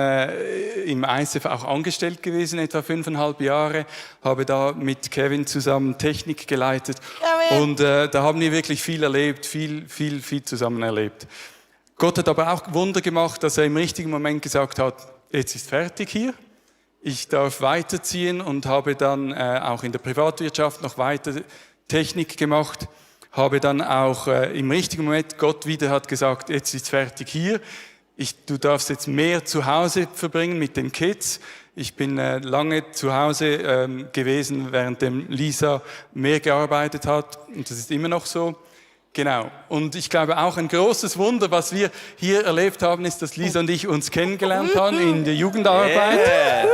im ICF auch angestellt gewesen, etwa 5,5 Jahre, habe da mit Kevin zusammen Technik geleitet und da haben wir wirklich viel erlebt, viel zusammen erlebt. Gott hat aber auch Wunder gemacht, dass er im richtigen Moment gesagt hat, jetzt ist fertig hier. Ich darf weiterziehen und habe dann auch in der Privatwirtschaft noch weiter Technik gemacht. Habe dann auch im richtigen Moment, Gott wieder hat gesagt, jetzt ist fertig hier. Du darfst jetzt mehr zu Hause verbringen mit den Kids. Ich bin lange zu Hause gewesen, während Lisa mehr gearbeitet hat. Und das ist immer noch so. Genau. Und ich glaube auch ein großes Wunder, was wir hier erlebt haben, ist, dass Lisa und ich uns kennengelernt haben in der Jugendarbeit.
Yeah.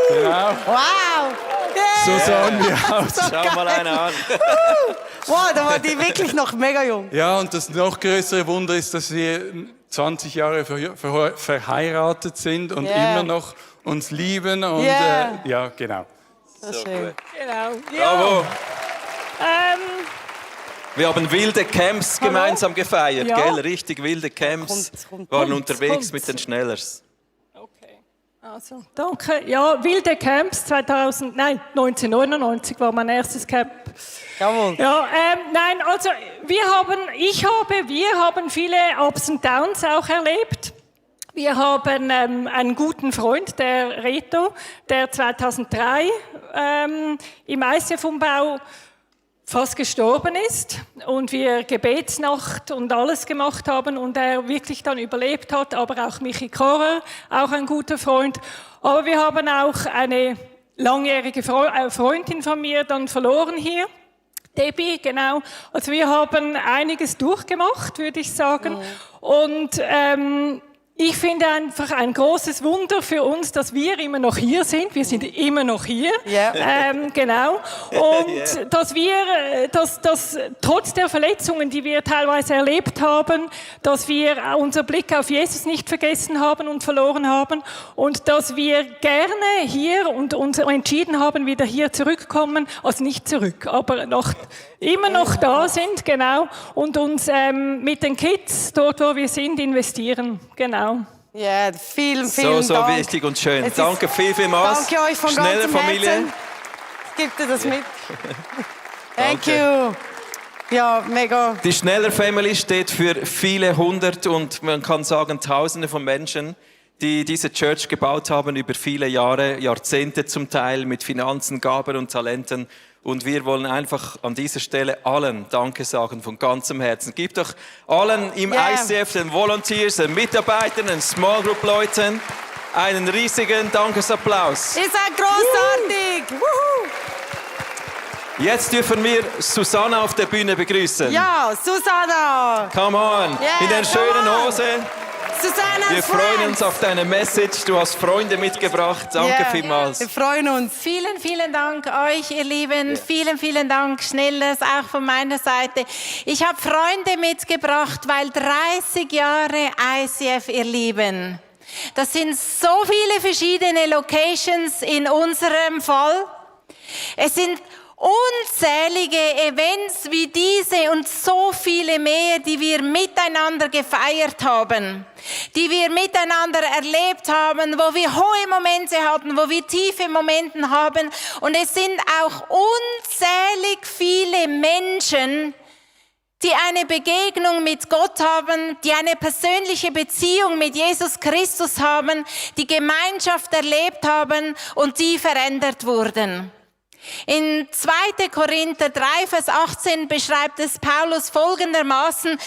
Genau.
Wow!
So sahen wir aus.
Schau mal einer an.
Wow, da war die wirklich noch mega jung.
Ja, und das noch größere Wunder ist, dass wir 20 Jahre verheiratet sind und immer noch uns lieben. Und ja, genau.
So schön.
Genau.
Bravo. Wir haben wilde Camps gemeinsam gefeiert, gell? Richtig wilde Camps. Waren unterwegs mit den Schnellers.
Also, danke. Ja, wilde Camps 1999 war mein erstes Camp.
Jawohl.
Ja, nein, also wir haben viele Ups und Downs auch erlebt. Wir haben einen guten Freund, der Reto, der 2003 im ICF-Umbau fast gestorben ist und wir Gebetsnacht und alles gemacht haben und er wirklich dann überlebt hat, aber auch Michi Korer, auch ein guter Freund. Aber wir haben auch eine langjährige Freundin von mir dann verloren hier, Debbie, genau. Also wir haben einiges durchgemacht, würde ich sagen. Und ich finde einfach ein großes Wunder für uns, dass wir immer noch hier sind. Wir sind immer noch hier.
Yeah.
Genau. Und dass wir, dass trotz der Verletzungen, die wir teilweise erlebt haben, dass wir unser Blick auf Jesus nicht vergessen haben und verloren haben. Und dass wir gerne hier und uns entschieden haben, wieder hier zurückkommen. Also nicht zurück, aber immer noch da sind, genau. Und uns mit den Kids, dort wo wir sind, investieren. Genau.
Ja, vielen
So
Dank.
wichtig und schön. Danke vielmals.
Danke euch von
Schneller
ganzem
Familie.
Herzen. Gebt ihr das mit? Thank you. Ja, mega.
Die Schneller Family steht für viele hundert und man kann sagen Tausende von Menschen, die diese Church gebaut haben über viele Jahre, Jahrzehnte zum Teil mit Finanzen, Gaben und Talenten. Und wir wollen einfach an dieser Stelle allen Danke sagen von ganzem Herzen. Gib doch allen im ICF, den Volunteers, den Mitarbeitern, den Small Group Leuten einen riesigen Dankesapplaus.
Ihr seid großartig!
Jetzt dürfen wir Susanna auf der Bühne begrüßen.
Ja, Susanna!
Come on, in der schönen Hose.
Susanna,
Wir freuen uns auf deine Message. Du hast Freunde mitgebracht. Danke vielmals.
Wir freuen uns.
Vielen, vielen Dank euch, ihr Lieben. Vielen, vielen Dank. Schnelles auch von meiner Seite. Ich habe Freunde mitgebracht, weil 30 Jahre ICF, ihr Lieben. Das sind so viele verschiedene Locations in unserem Fall. Es sind unzählige Events wie diese und so viele mehr, die wir miteinander gefeiert haben, die wir miteinander erlebt haben, wo wir hohe Momente hatten, wo wir tiefe Momente haben. Und es sind auch unzählig viele Menschen, die eine Begegnung mit Gott haben, die eine persönliche Beziehung mit Jesus Christus haben, die Gemeinschaft erlebt haben und die verändert wurden. In 2. Korinther 3, Vers 18 beschreibt es Paulus folgendermaßen: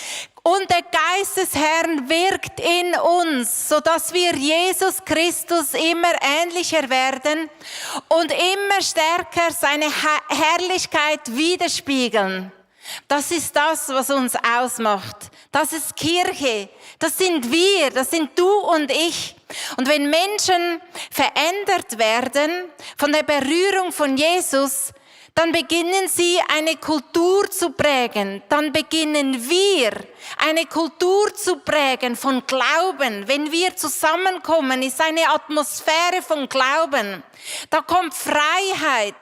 Und der Geist des Herrn wirkt in uns, sodass wir Jesus Christus immer ähnlicher werden und immer stärker seine Herrlichkeit widerspiegeln. Das ist das, was uns ausmacht. Das ist Kirche. Das sind wir. Das sind du und ich. Und wenn Menschen verändert werden von der Berührung von Jesus, dann beginnen sie eine Kultur zu prägen. Dann beginnen wir eine Kultur zu prägen von Glauben. Wenn wir zusammenkommen, ist eine Atmosphäre von Glauben. Da kommt Freiheit,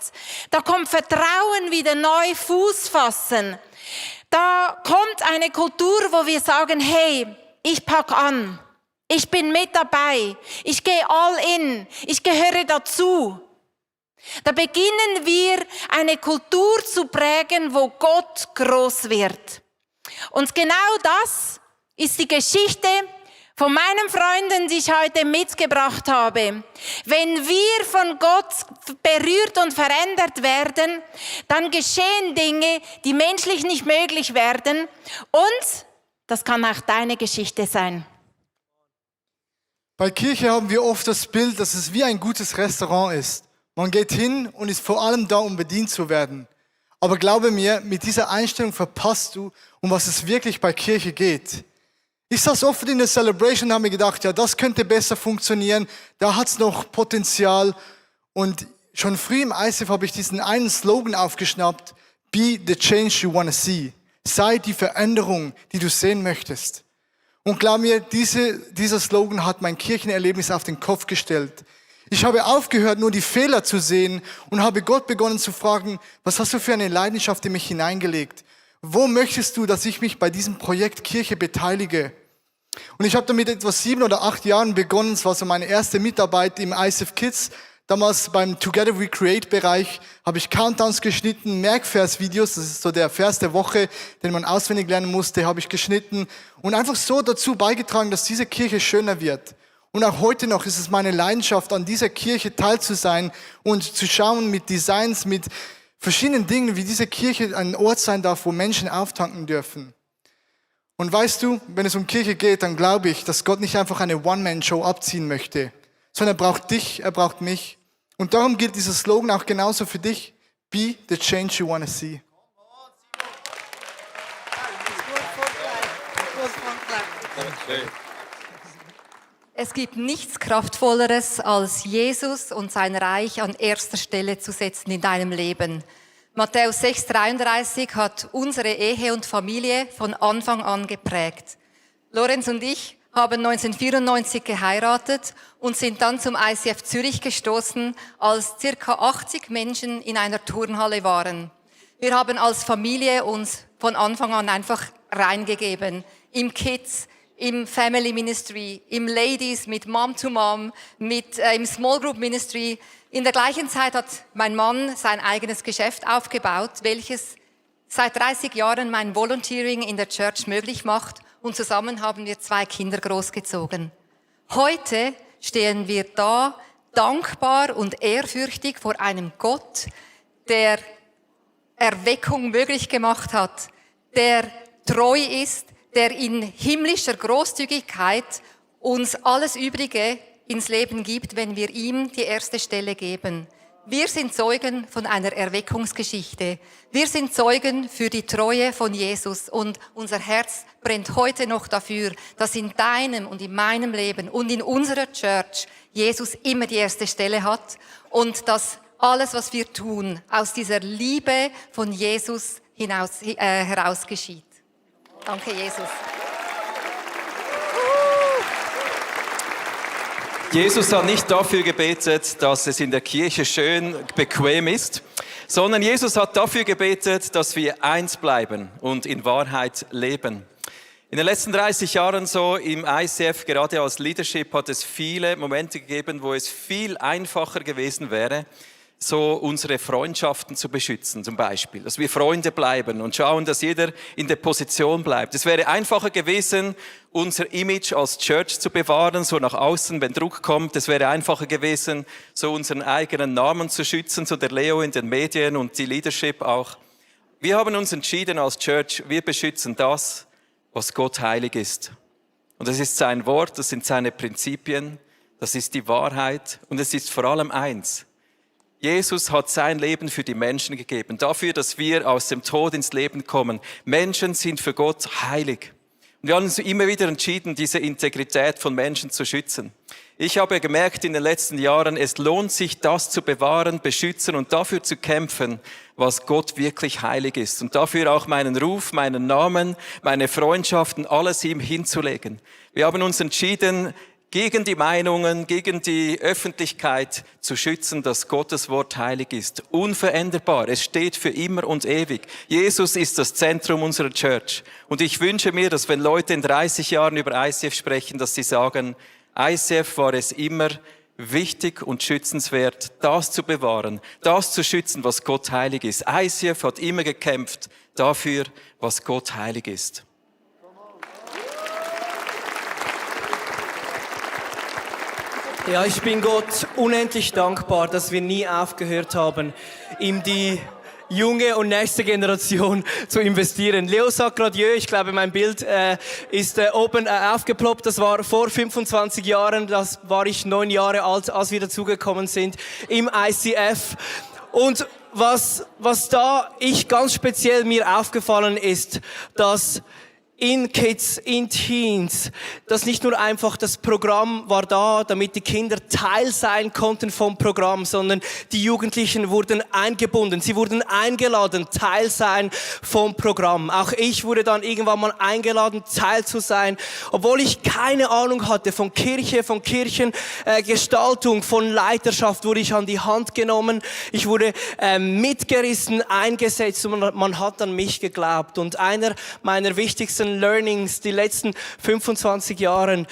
da kommt Vertrauen wieder neu Fuß fassen. Da kommt eine Kultur, wo wir sagen, hey, ich pack an, ich bin mit dabei, ich gehe all in, ich gehöre dazu. Da beginnen wir eine Kultur zu prägen, wo Gott groß wird. Und genau das ist die Geschichte von meinen Freunden, die ich heute mitgebracht habe. Wenn wir von Gott berührt und verändert werden, dann geschehen Dinge, die menschlich nicht möglich werden. Und das kann auch deine Geschichte sein.
Bei Kirche haben wir oft das Bild, dass es wie ein gutes Restaurant ist. Man geht hin und ist vor allem da, um bedient zu werden. Aber glaube mir, mit dieser Einstellung verpasst du, um was es wirklich bei Kirche geht. Ich saß oft in der Celebration und habe mir gedacht, ja, das könnte besser funktionieren, da hat es noch Potenzial. Und schon früh im ICF habe ich diesen einen Slogan aufgeschnappt: Be the change you want to see. Sei die Veränderung, die du sehen möchtest. Und glaub mir, dieser Slogan hat mein Kirchenerlebnis auf den Kopf gestellt. Ich habe aufgehört, nur die Fehler zu sehen und habe Gott begonnen zu fragen, was hast du für eine Leidenschaft in mich hineingelegt? Wo möchtest du, dass ich mich bei diesem Projekt Kirche beteilige? Und ich habe damit etwa 7 oder 8 Jahren begonnen. Es war so meine erste Mitarbeit im ICF Kids. Damals beim Together We Create Bereich habe ich Countdowns geschnitten, Merkversvideos, das ist so der Vers der Woche, den man auswendig lernen musste, habe ich geschnitten und einfach so dazu beigetragen, dass diese Kirche schöner wird. Und auch heute noch ist es meine Leidenschaft, an dieser Kirche teil zu sein und zu schauen mit Designs, mit verschiedenen Dingen, wie diese Kirche ein Ort sein darf, wo Menschen auftanken dürfen. Und weißt du, wenn es um Kirche geht, dann glaube ich, dass Gott nicht einfach eine One-Man-Show abziehen möchte, sondern er braucht dich, er braucht mich. Und darum gilt dieser Slogan auch genauso für dich. Be the change you want to see.
Es gibt nichts Kraftvolleres, als Jesus und sein Reich an erster Stelle zu setzen in deinem Leben. Matthäus 6,33 hat unsere Ehe und Familie von Anfang an geprägt. Lorenz und ich haben 1994 geheiratet und sind dann zum ICF Zürich gestoßen, als ca. 80 Menschen in einer Turnhalle waren. Wir haben als Familie uns von Anfang an einfach reingegeben. Im Kids, im Family Ministry, im Ladies, mit Mom to Mom, im Small Group Ministry. In der gleichen Zeit hat mein Mann sein eigenes Geschäft aufgebaut, welches seit 30 Jahren mein Volunteering in der Church möglich macht. Und zusammen haben wir 2 Kinder großgezogen. Heute stehen wir da, dankbar und ehrfürchtig vor einem Gott, der Erweckung möglich gemacht hat, der treu ist, der in himmlischer Großzügigkeit uns alles Übrige ins Leben gibt, wenn wir ihm die erste Stelle geben. Wir sind Zeugen von einer Erweckungsgeschichte. Wir sind Zeugen für die Treue von Jesus und unser Herz brennt heute noch dafür, dass in deinem und in meinem Leben und in unserer Church Jesus immer die erste Stelle hat und dass alles, was wir tun, aus dieser Liebe von Jesus heraus geschieht. Danke, Jesus.
Jesus hat nicht dafür gebetet, dass es in der Kirche schön bequem ist, sondern Jesus hat dafür gebetet, dass wir eins bleiben und in Wahrheit leben. In den letzten 30 Jahren so im ICF, gerade als Leadership, hat es viele Momente gegeben, wo es viel einfacher gewesen wäre, so unsere Freundschaften zu beschützen, zum Beispiel. Dass wir Freunde bleiben und schauen, dass jeder in der Position bleibt. Es wäre einfacher gewesen, unser Image als Church zu bewahren, so nach außen, wenn Druck kommt. Es wäre einfacher gewesen, so unseren eigenen Namen zu schützen, so der Leo in den Medien und die Leadership auch. Wir haben uns entschieden als Church, wir beschützen das, was Gott heilig ist. Und das ist sein Wort, das sind seine Prinzipien, das ist die Wahrheit und es ist vor allem eins. Jesus hat sein Leben für die Menschen gegeben, dafür, dass wir aus dem Tod ins Leben kommen. Menschen sind für Gott heilig. Und wir haben uns immer wieder entschieden, diese Integrität von Menschen zu schützen. Ich habe gemerkt in den letzten Jahren, es lohnt sich, das zu bewahren, beschützen und dafür zu kämpfen, was Gott wirklich heilig ist. Und dafür auch meinen Ruf, meinen Namen, meine Freundschaften, alles ihm hinzulegen. Wir haben uns entschieden, gegen die Meinungen, gegen die Öffentlichkeit zu schützen, dass Gottes Wort heilig ist. Unveränderbar. Es steht für immer und ewig. Jesus ist das Zentrum unserer Church. Und ich wünsche mir, dass wenn Leute in 30 Jahren über ICF sprechen, dass sie sagen, ICF war es immer wichtig und schützenswert, das zu bewahren, das zu schützen, was Gott heilig ist. ICF hat immer gekämpft dafür, was Gott heilig ist.
Ja, ich bin Gott unendlich dankbar, dass wir nie aufgehört haben, ihm die junge und nächste Generation zu investieren. Leo sagt gerade, ich glaube, mein Bild ist oben aufgeploppt. Das war vor 25 Jahren, das war ich 9 Jahre alt, als wir dazugekommen sind im ICF. Und was da ganz speziell mir aufgefallen ist, dass in Kids, in Teens, dass nicht nur einfach das Programm war da, damit die Kinder Teil sein konnten vom Programm, sondern die Jugendlichen wurden eingebunden, sie wurden eingeladen, Teil sein vom Programm. Auch ich wurde dann irgendwann mal eingeladen, Teil zu sein, obwohl ich keine Ahnung hatte von Kirche, von Kirchengestaltung, von Leiterschaft, wurde ich an die Hand genommen, ich wurde mitgerissen, eingesetzt und man hat an mich geglaubt. Und einer meiner wichtigsten Learnings die letzten 25 Jahren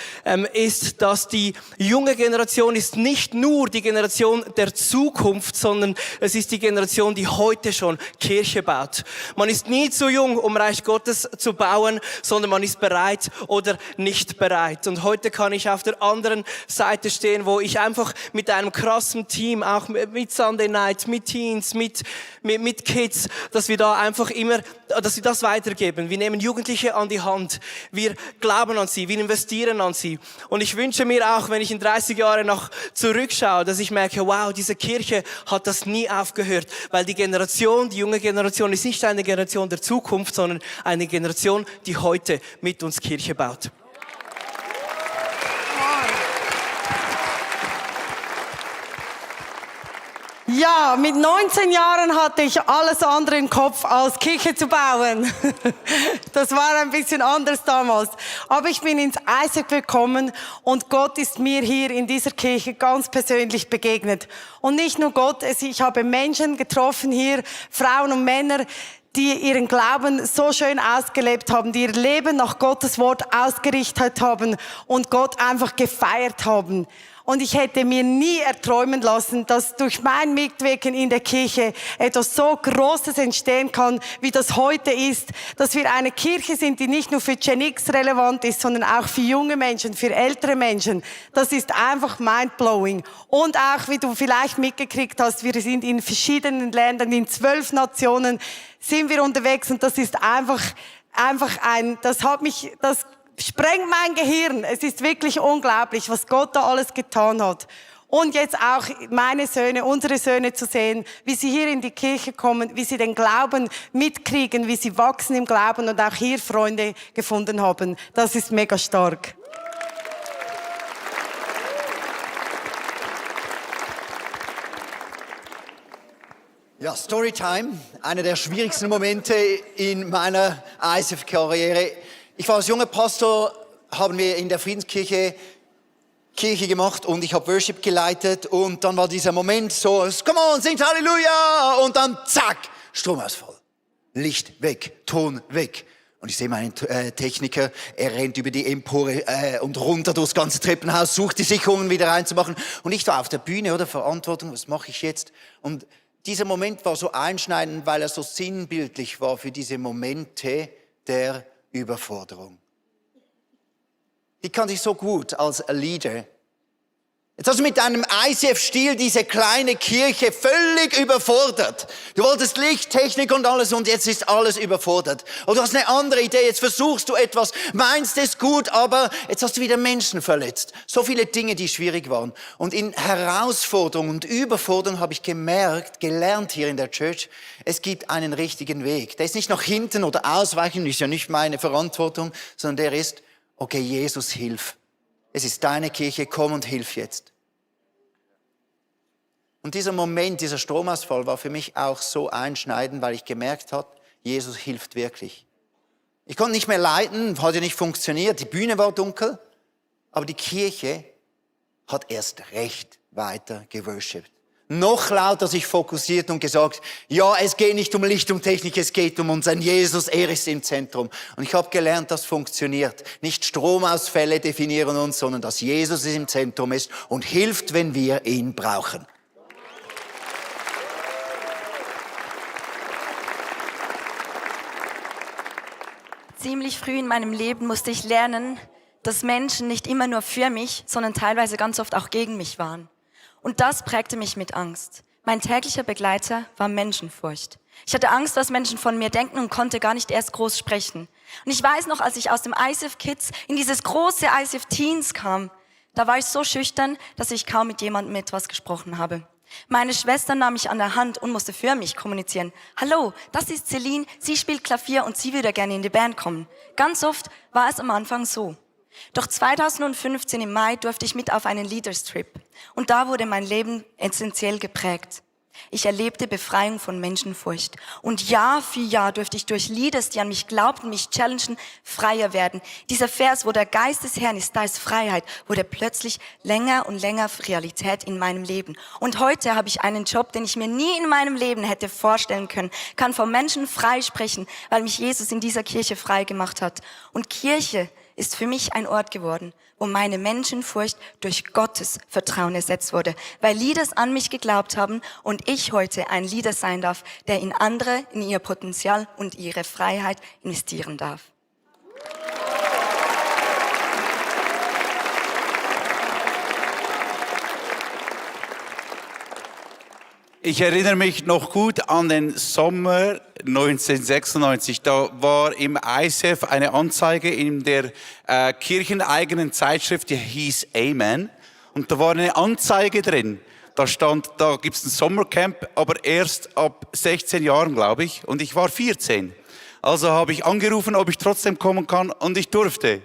ist, dass die junge Generation ist nicht nur die Generation der Zukunft, sondern es ist die Generation, die heute schon Kirche baut. Man ist nie zu jung, um Reich Gottes zu bauen, sondern man ist bereit oder nicht bereit. Und heute kann ich auf der anderen Seite stehen, wo ich einfach mit einem krassen Team, auch mit Sunday Night, mit Teens, mit Kids, dass wir da einfach immer, dass wir das weitergeben. Wir nehmen Jugendliche an die Hand. Wir glauben an sie, wir investieren an sie. Und ich wünsche mir auch, wenn ich in 30 Jahren noch zurückschaue, dass ich merke, wow, diese Kirche hat das nie aufgehört. Weil die junge Generation ist nicht eine Generation der Zukunft, sondern eine Generation, die heute mit uns Kirche baut.
Ja, mit 19 Jahren hatte ich alles andere im Kopf, als Kirche zu bauen. Das war ein bisschen anders damals. Aber ich bin ins ICF gekommen und Gott ist mir hier in dieser Kirche ganz persönlich begegnet. Und nicht nur Gott, ich habe Menschen getroffen hier, Frauen und Männer, die ihren Glauben so schön ausgelebt haben, die ihr Leben nach Gottes Wort ausgerichtet haben und Gott einfach gefeiert haben. Und ich hätte mir nie erträumen lassen, dass durch mein Mitwirken in der Kirche etwas so Großes entstehen kann, wie das heute ist. Dass wir eine Kirche sind, die nicht nur für Gen X relevant ist, sondern auch für junge Menschen, für ältere Menschen. Das ist einfach mindblowing. Und auch, wie du vielleicht mitgekriegt hast, wir sind in verschiedenen Ländern, in 12 Nationen sind wir unterwegs und das ist einfach das sprengt mein Gehirn. Es ist wirklich unglaublich, was Gott da alles getan hat. Und jetzt auch meine Söhne, unsere Söhne zu sehen, wie sie hier in die Kirche kommen, wie sie den Glauben mitkriegen, wie sie wachsen im Glauben und auch hier Freunde gefunden haben. Das ist mega stark.
Ja, Storytime, einer der schwierigsten Momente in meiner ICF-Karriere. Ich war als junger Pastor, haben wir in der Friedenskirche Kirche gemacht und ich habe Worship geleitet und dann war dieser Moment so, come on, singt Halleluja und dann zack, Stromausfall. Licht weg, Ton weg. Und ich sehe meinen Techniker, er rennt über die Empore und runter durchs ganze Treppenhaus, sucht die Sicherungen wieder reinzumachen. Und ich da auf der Bühne, oder Verantwortung, was mache ich jetzt? Und dieser Moment war so einschneidend, weil er so sinnbildlich war für diese Momente der Überforderung. Die kannte ich so gut als Leader. Jetzt hast du mit deinem ICF-Stil diese kleine Kirche völlig überfordert. Du wolltest Licht, Technik und alles und jetzt ist alles überfordert. Und du hast eine andere Idee, jetzt versuchst du etwas, meinst es gut, aber jetzt hast du wieder Menschen verletzt. So viele Dinge, die schwierig waren. Und in Herausforderung und Überforderung habe ich gelernt hier in der Church, es gibt einen richtigen Weg. Der ist nicht nach hinten oder ausweichen, ist ja nicht meine Verantwortung, sondern der ist, okay, Jesus, hilf. Es ist deine Kirche, komm und hilf jetzt. Und dieser Moment, dieser Stromausfall war für mich auch so einschneidend, weil ich gemerkt habe, Jesus hilft wirklich. Ich konnte nicht mehr leiten, hat ja nicht funktioniert, die Bühne war dunkel, aber die Kirche hat erst recht weiter geworshipped. Noch lauter sich fokussiert und gesagt, ja, es geht nicht um Licht und Technik, es geht um unseren Jesus, er ist im Zentrum. Und ich habe gelernt, das funktioniert. Nicht Stromausfälle definieren uns, sondern dass Jesus im Zentrum ist und hilft, wenn wir ihn brauchen.
Ziemlich früh in meinem Leben musste ich lernen, dass Menschen nicht immer nur für mich, sondern teilweise ganz oft auch gegen mich waren. Und das prägte mich mit Angst. Mein täglicher Begleiter war Menschenfurcht. Ich hatte Angst, was Menschen von mir denken und konnte gar nicht erst groß sprechen. Und ich weiß noch, als ich aus dem ICF Kids in dieses große ICF Teens kam, da war ich so schüchtern, dass ich kaum mit jemandem etwas gesprochen habe. Meine Schwester nahm mich an der Hand und musste für mich kommunizieren. Hallo, das ist Celine, sie spielt Klavier und sie würde gerne in die Band kommen. Ganz oft war es am Anfang so. Doch 2015 im Mai durfte ich mit auf einen Leaders Trip. Und da wurde mein Leben essentiell geprägt. Ich erlebte Befreiung von Menschenfurcht. Und Jahr für Jahr durfte ich durch Leaders, die an mich glaubten, mich challengen, freier werden. Dieser Vers, wo der Geist des Herrn ist, da ist Freiheit, wurde plötzlich länger und länger Realität in meinem Leben. Und heute habe ich einen Job, den ich mir nie in meinem Leben hätte vorstellen können, kann vor Menschen frei sprechen, weil mich Jesus in dieser Kirche frei gemacht hat. Und Kirche ist für mich ein Ort geworden, wo meine Menschenfurcht durch Gottes Vertrauen ersetzt wurde, weil Leaders an mich geglaubt haben und ich heute ein Leader sein darf, der in andere, in ihr Potenzial und ihre Freiheit investieren darf.
Ich erinnere mich noch gut an den Sommer 1996. Da war im ICF eine Anzeige in der kircheneigenen Zeitschrift, die hieß Amen. Und da war eine Anzeige drin. Da stand, da gibt's ein Sommercamp, aber erst ab 16 Jahren, glaube ich. Und ich war 14. Also habe ich angerufen, ob ich trotzdem kommen kann und ich durfte.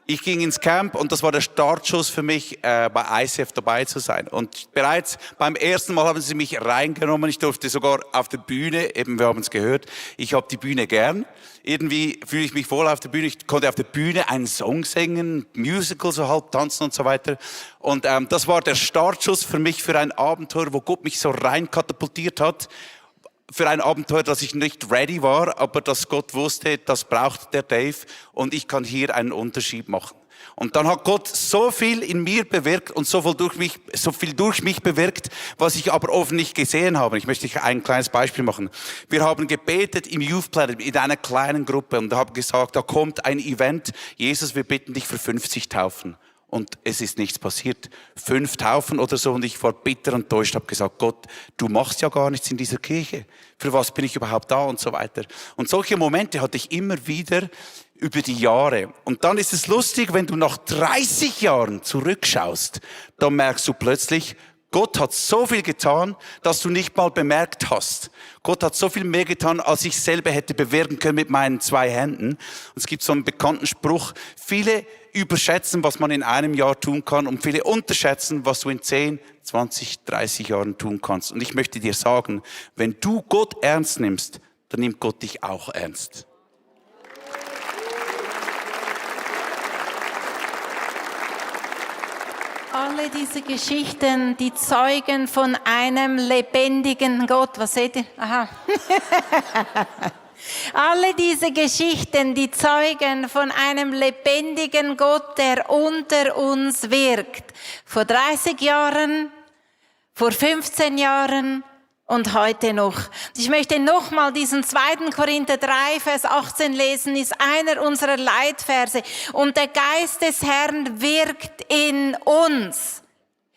Ich ging ins Camp und das war der Startschuss für mich, bei ICF dabei zu sein. Und bereits beim ersten Mal haben sie mich reingenommen. Ich durfte sogar auf der Bühne, eben wir haben es gehört, ich habe die Bühne gern. Irgendwie fühle ich mich wohl auf der Bühne. Ich konnte auf der Bühne einen Song singen, Musical, so halb tanzen und so weiter. Und das war der Startschuss für mich für ein Abenteuer, wo Gott mich so rein katapultiert hat. Für ein Abenteuer, dass ich nicht ready war, aber dass Gott wusste, das braucht der Dave und ich kann hier einen Unterschied machen. Und dann hat Gott so viel in mir bewirkt und so viel durch mich bewirkt, was ich aber oft nicht gesehen habe. Ich möchte euch ein kleines Beispiel machen. Wir haben gebetet im Youth Planet in einer kleinen Gruppe und haben gesagt, da kommt ein Event. Jesus, wir bitten dich für 50 Taufen. Und es ist nichts passiert. 5 Taufen oder so und ich war bitter enttäuscht, habe gesagt, Gott, du machst ja gar nichts in dieser Kirche. Für was bin ich überhaupt da und so weiter. Und solche Momente hatte ich immer wieder über die Jahre. Und dann ist es lustig, wenn du nach 30 Jahren zurückschaust, dann merkst du plötzlich, Gott hat so viel getan, dass du nicht mal bemerkt hast. Gott hat so viel mehr getan, als ich selber hätte bewirken können mit meinen 2 Händen. Und es gibt so einen bekannten Spruch, viele überschätzen, was man in einem Jahr tun kann und viele unterschätzen, was du in 10, 20, 30 Jahren tun kannst. Und ich möchte dir sagen, wenn du Gott ernst nimmst, dann nimmt Gott dich auch ernst.
Alle diese Geschichten, die zeugen von einem lebendigen Gott. Was seht ihr? Aha. Alle diese Geschichten, die zeugen von einem lebendigen Gott, der unter uns wirkt. Vor 30 Jahren, vor 15 Jahren und heute noch. Ich möchte nochmal diesen 2. Korinther 3, Vers 18 lesen, ist einer unserer Leitverse. Und der Geist des Herrn wirkt in uns.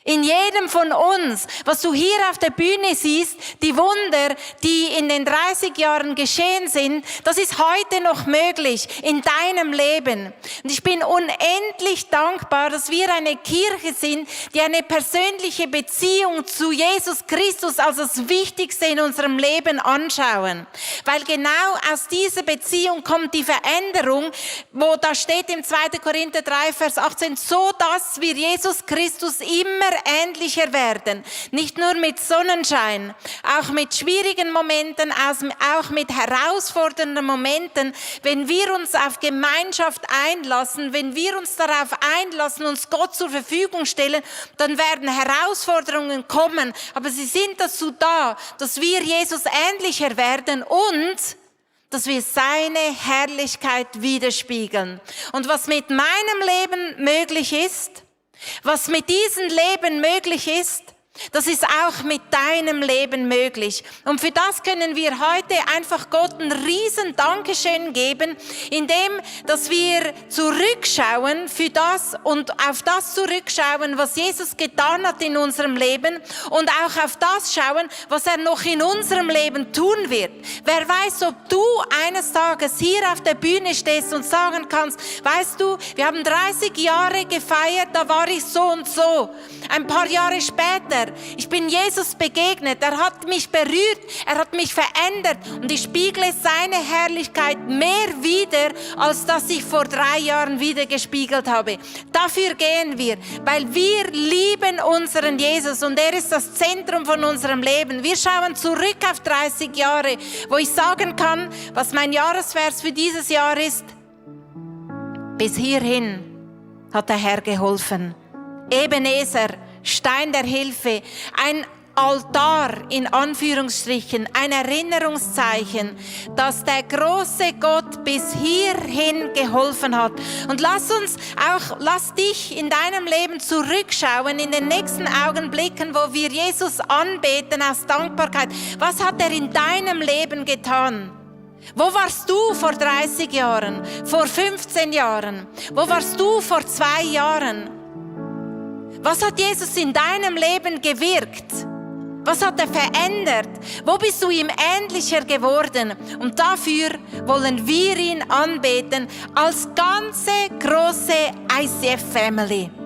In jedem von uns, was du hier auf der Bühne siehst, die Wunder, die in den 30 Jahren geschehen sind, das ist heute noch möglich in deinem Leben. Und ich bin unendlich dankbar, dass wir eine Kirche sind, die eine persönliche Beziehung zu Jesus Christus als das Wichtigste in unserem Leben anschauen. Weil genau aus dieser Beziehung kommt die Veränderung, wo da steht im 2. Korinther 3, Vers 18, so dass wir Jesus Christus immer ähnlicher werden. Nicht nur mit Sonnenschein, auch mit schwierigen Momenten, auch mit herausfordernden Momenten. Wenn wir uns auf Gemeinschaft einlassen, wenn wir uns darauf einlassen, uns Gott zur Verfügung stellen, dann werden Herausforderungen kommen. Aber sie sind dazu da, dass wir Jesus ähnlicher werden und dass wir seine Herrlichkeit widerspiegeln. Und was mit meinem Leben möglich ist, was mit diesem Leben möglich ist, das ist auch mit deinem Leben möglich. Und für das können wir heute einfach Gott ein riesen Dankeschön geben, indem, dass wir zurückschauen für das und auf das zurückschauen, was Jesus getan hat in unserem Leben und auch auf das schauen, was er noch in unserem Leben tun wird. Wer weiß, ob du eines Tages hier auf der Bühne stehst und sagen kannst, weißt du, wir haben 30 Jahre gefeiert, da war ich so und so. Ein paar Jahre später, ich bin Jesus begegnet, er hat mich berührt, er hat mich verändert und ich spiegle seine Herrlichkeit mehr wider, als dass ich vor 3 Jahren wieder gespiegelt habe. Dafür gehen wir, weil wir lieben unseren Jesus und er ist das Zentrum von unserem Leben. Wir schauen zurück auf 30 Jahre, wo ich sagen kann, was mein Jahresvers für dieses Jahr ist. Bis hierhin hat der Herr geholfen. Ebenezer, Stein der Hilfe, ein Altar in Anführungsstrichen, ein Erinnerungszeichen, dass der große Gott bis hierhin geholfen hat. Und lass dich in deinem Leben zurückschauen, in den nächsten Augenblicken, wo wir Jesus anbeten aus Dankbarkeit. Was hat er in deinem Leben getan? Wo warst du vor 30 Jahren, vor 15 Jahren? Wo warst du vor 2 Jahren? Was hat Jesus in deinem Leben gewirkt? Was hat er verändert? Wo bist du ihm ähnlicher geworden? Und dafür wollen wir ihn anbeten als ganze große ICF-Family.
Jesus.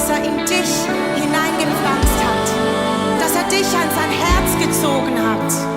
was er in dich hineingepflanzt hat, dass er dich an sein Herz gezogen hat.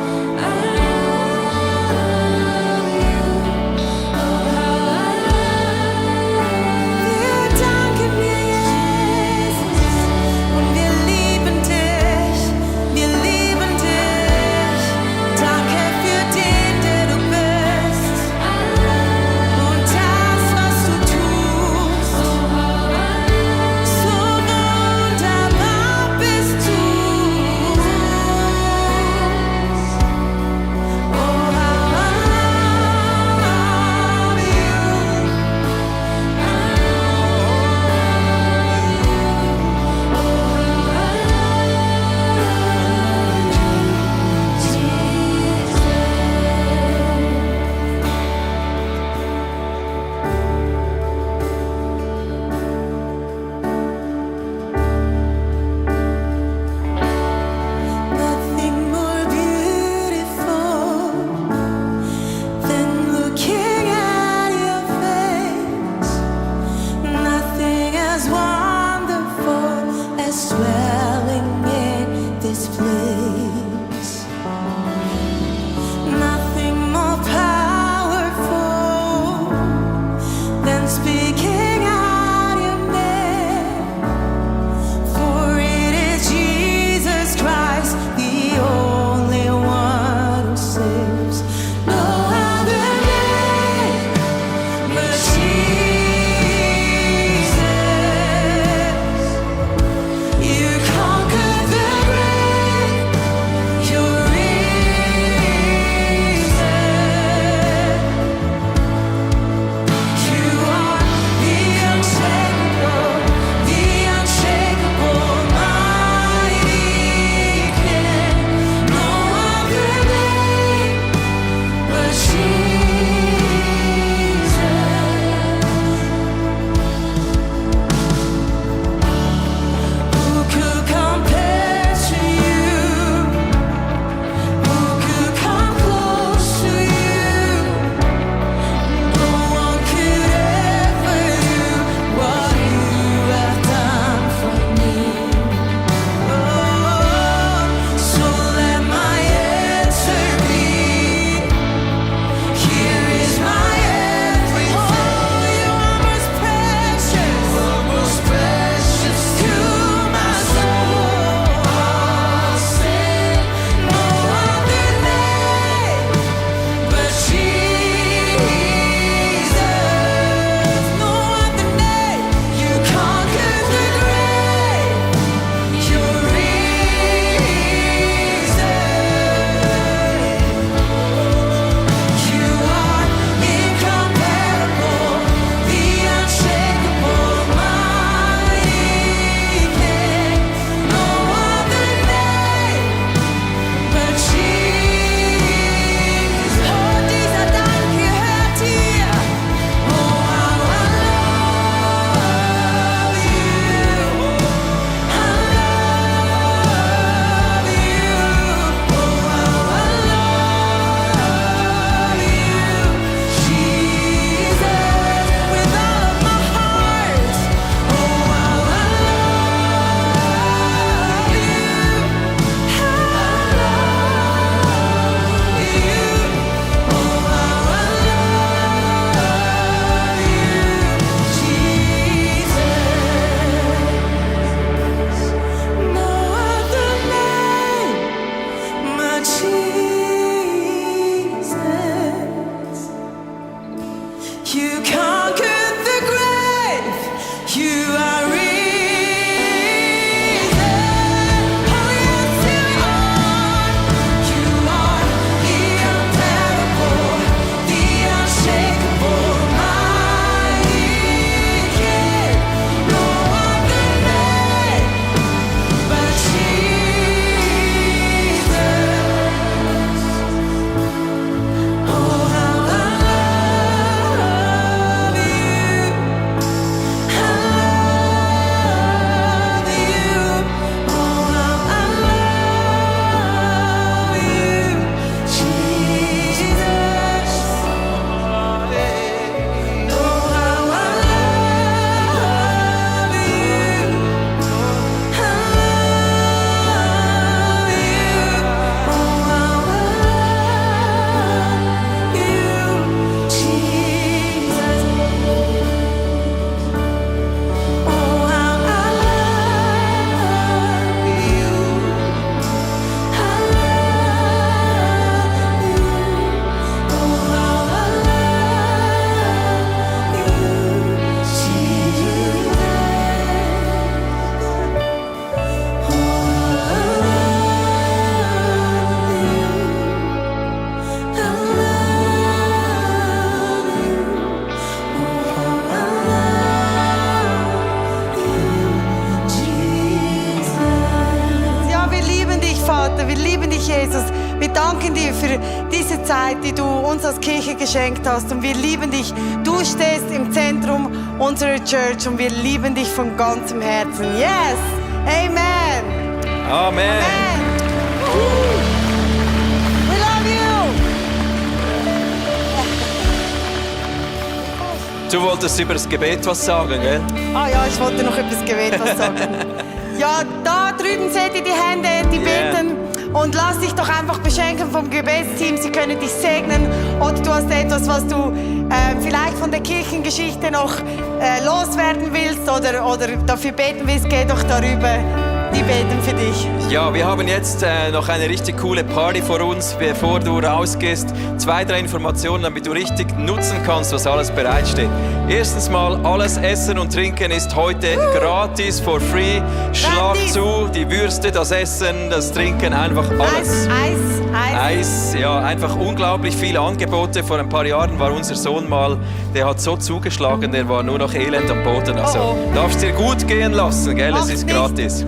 Jesus. Wir danken dir für diese Zeit, die du uns als Kirche geschenkt hast. Und wir lieben dich. Du stehst im Zentrum unserer Church und wir lieben dich von ganzem Herzen. Yes! Amen!
Amen.
We love you!
Du wolltest über das Gebet was sagen, gell?
Ah ja, ich wollte noch etwas Gebet was sagen. Ja, da drüben seht ihr die Hände, die beten. Und lass dich doch einfach beschenken vom Gebetsteam. Sie können dich segnen. Oder du hast etwas, was du vielleicht von der Kirchengeschichte noch loswerden willst oder dafür beten willst. Geh doch darüber. Die beten für dich.
Ja, wir haben jetzt noch eine richtig coole Party vor uns, bevor du rausgehst. 2, 3 Informationen, damit du richtig nutzen kannst, was alles bereitsteht. Erstens mal, alles Essen und Trinken ist heute gratis, for free. Schlag zu, die Würste, das Essen, das Trinken, einfach alles. Eis, ja, einfach unglaublich viele Angebote. Vor ein paar Jahren war unser Sohn mal, der hat so zugeschlagen, der war nur noch elend am Boden. Also darfst dir gut gehen lassen, gell? Es ist gratis.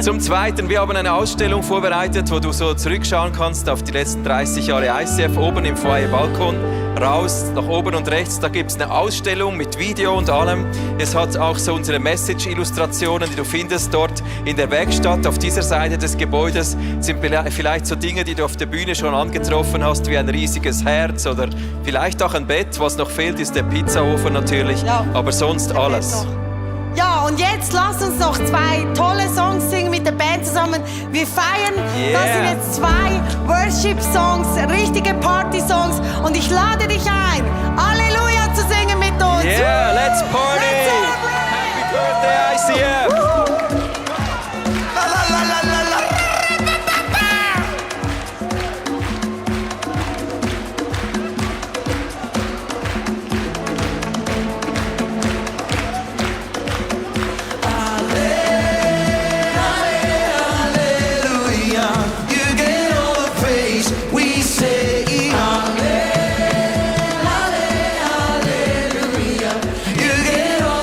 Zum Zweiten, wir haben eine Ausstellung vorbereitet, wo du so zurückschauen kannst auf die letzten 30 Jahre ICF, oben im Foyer Balkon, raus, nach oben und rechts, da gibt es eine Ausstellung mit Video und allem. Es hat auch so unsere Message-Illustrationen, die du findest dort in der Werkstatt. Auf dieser Seite des Gebäudes sind vielleicht so Dinge, die du auf der Bühne schon angetroffen hast, wie ein riesiges Herz oder vielleicht auch ein Bett. Was noch fehlt, ist der Pizzaofen natürlich, aber sonst alles.
Ja, und jetzt lass uns noch 2 tolle Songs singen mit der Band zusammen. Wir feiern, das sind jetzt 2 Worship-Songs, richtige Party-Songs. Und ich lade dich ein, Halleluja zu singen mit uns.
Yeah, let's party! Happy Birthday, ICF!
You get all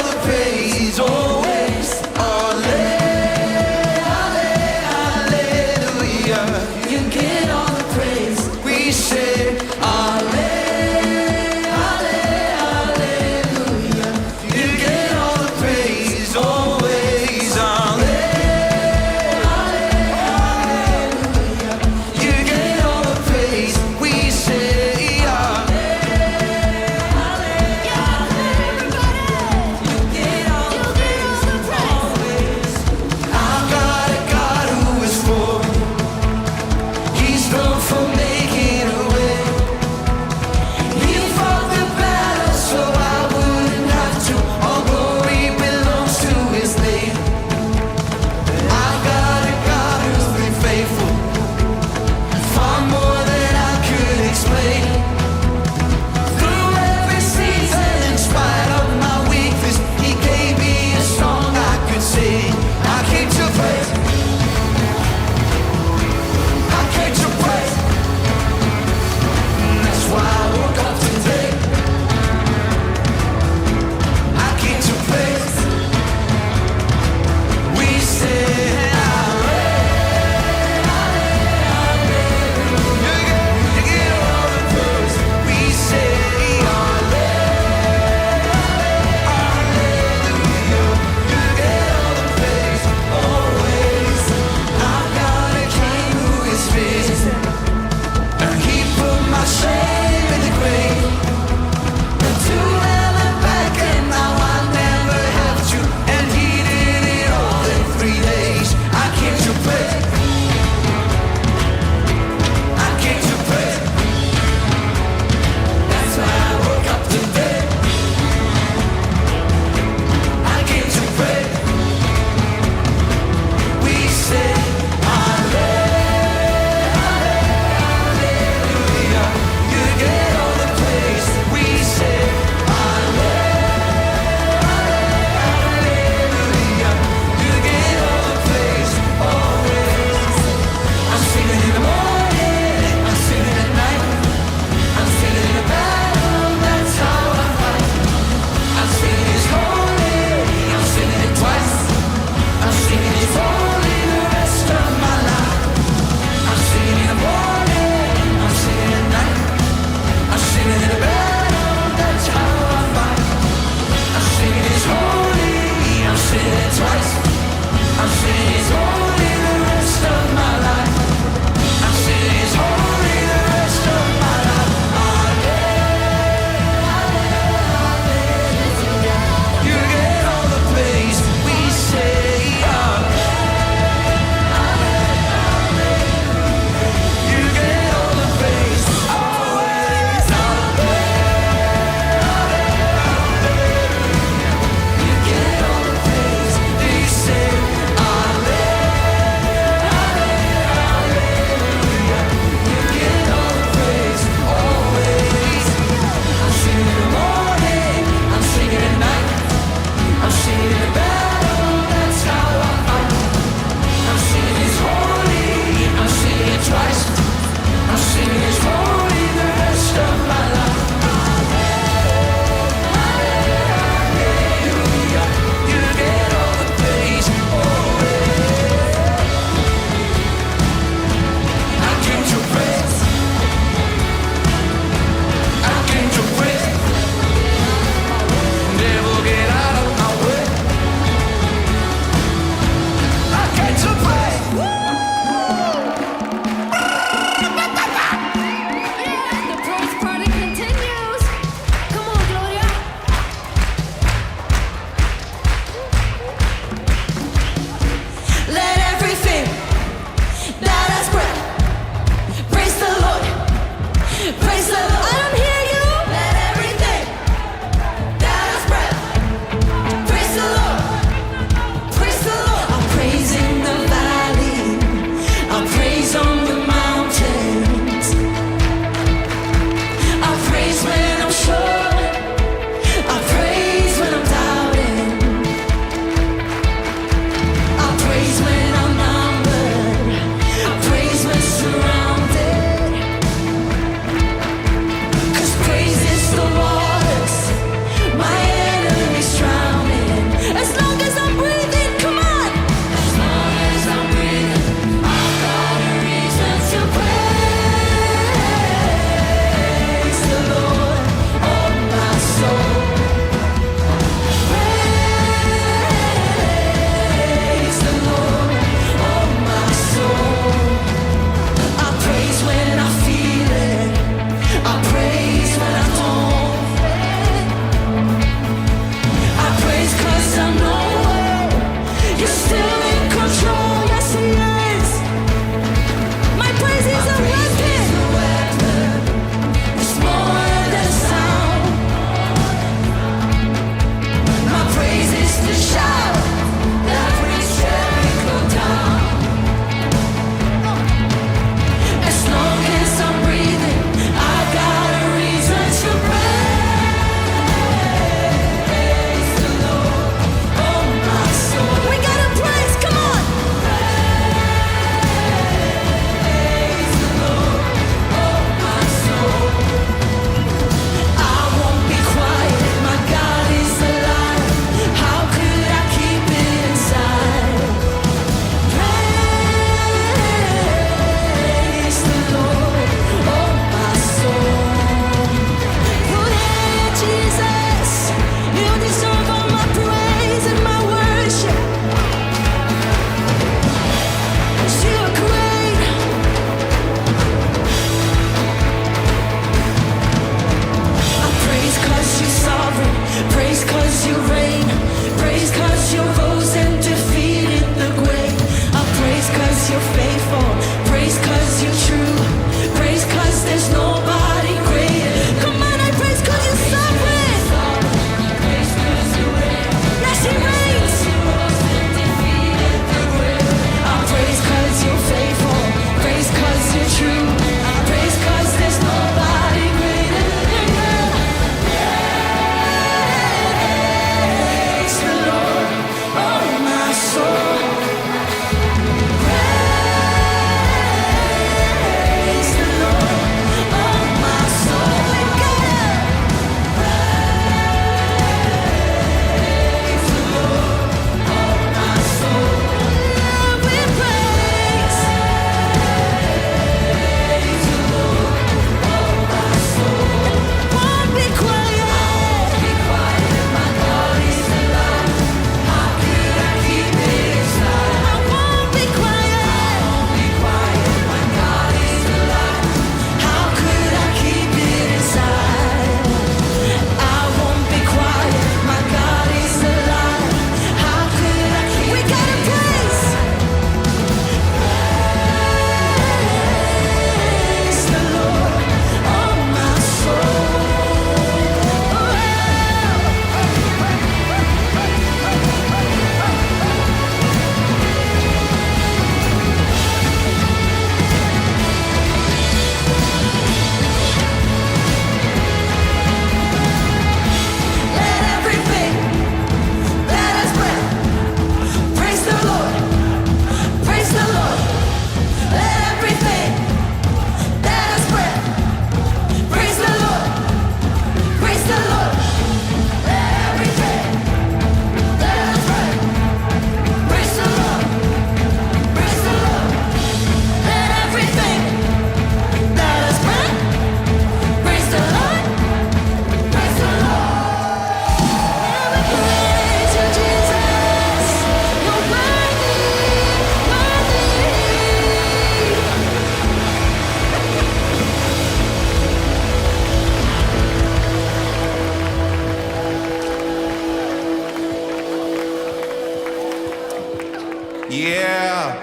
Yeah.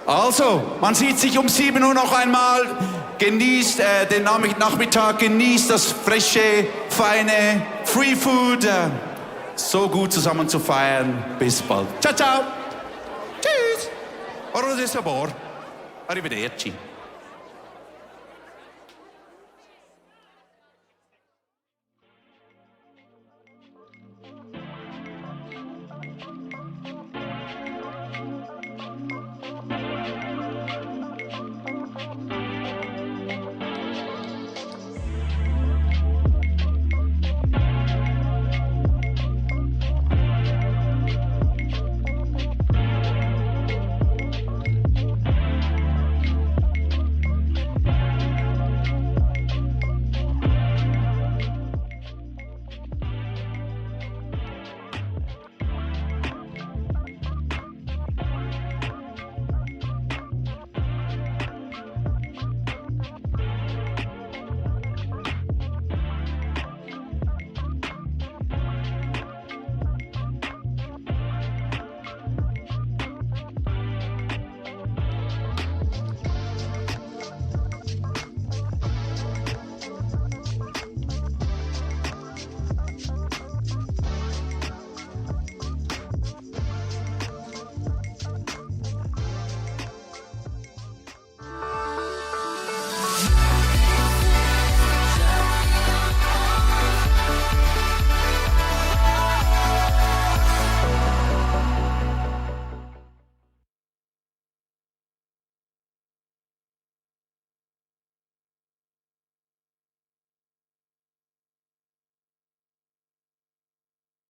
Also, man sieht sich um 7 Uhr noch einmal. Genießt den Nachmittag, genießt das frische, feine Free Food. So gut zusammen zu feiern. Bis bald. Ciao, ciao. Tschüss. Ora adesso a bor. Arrivederci.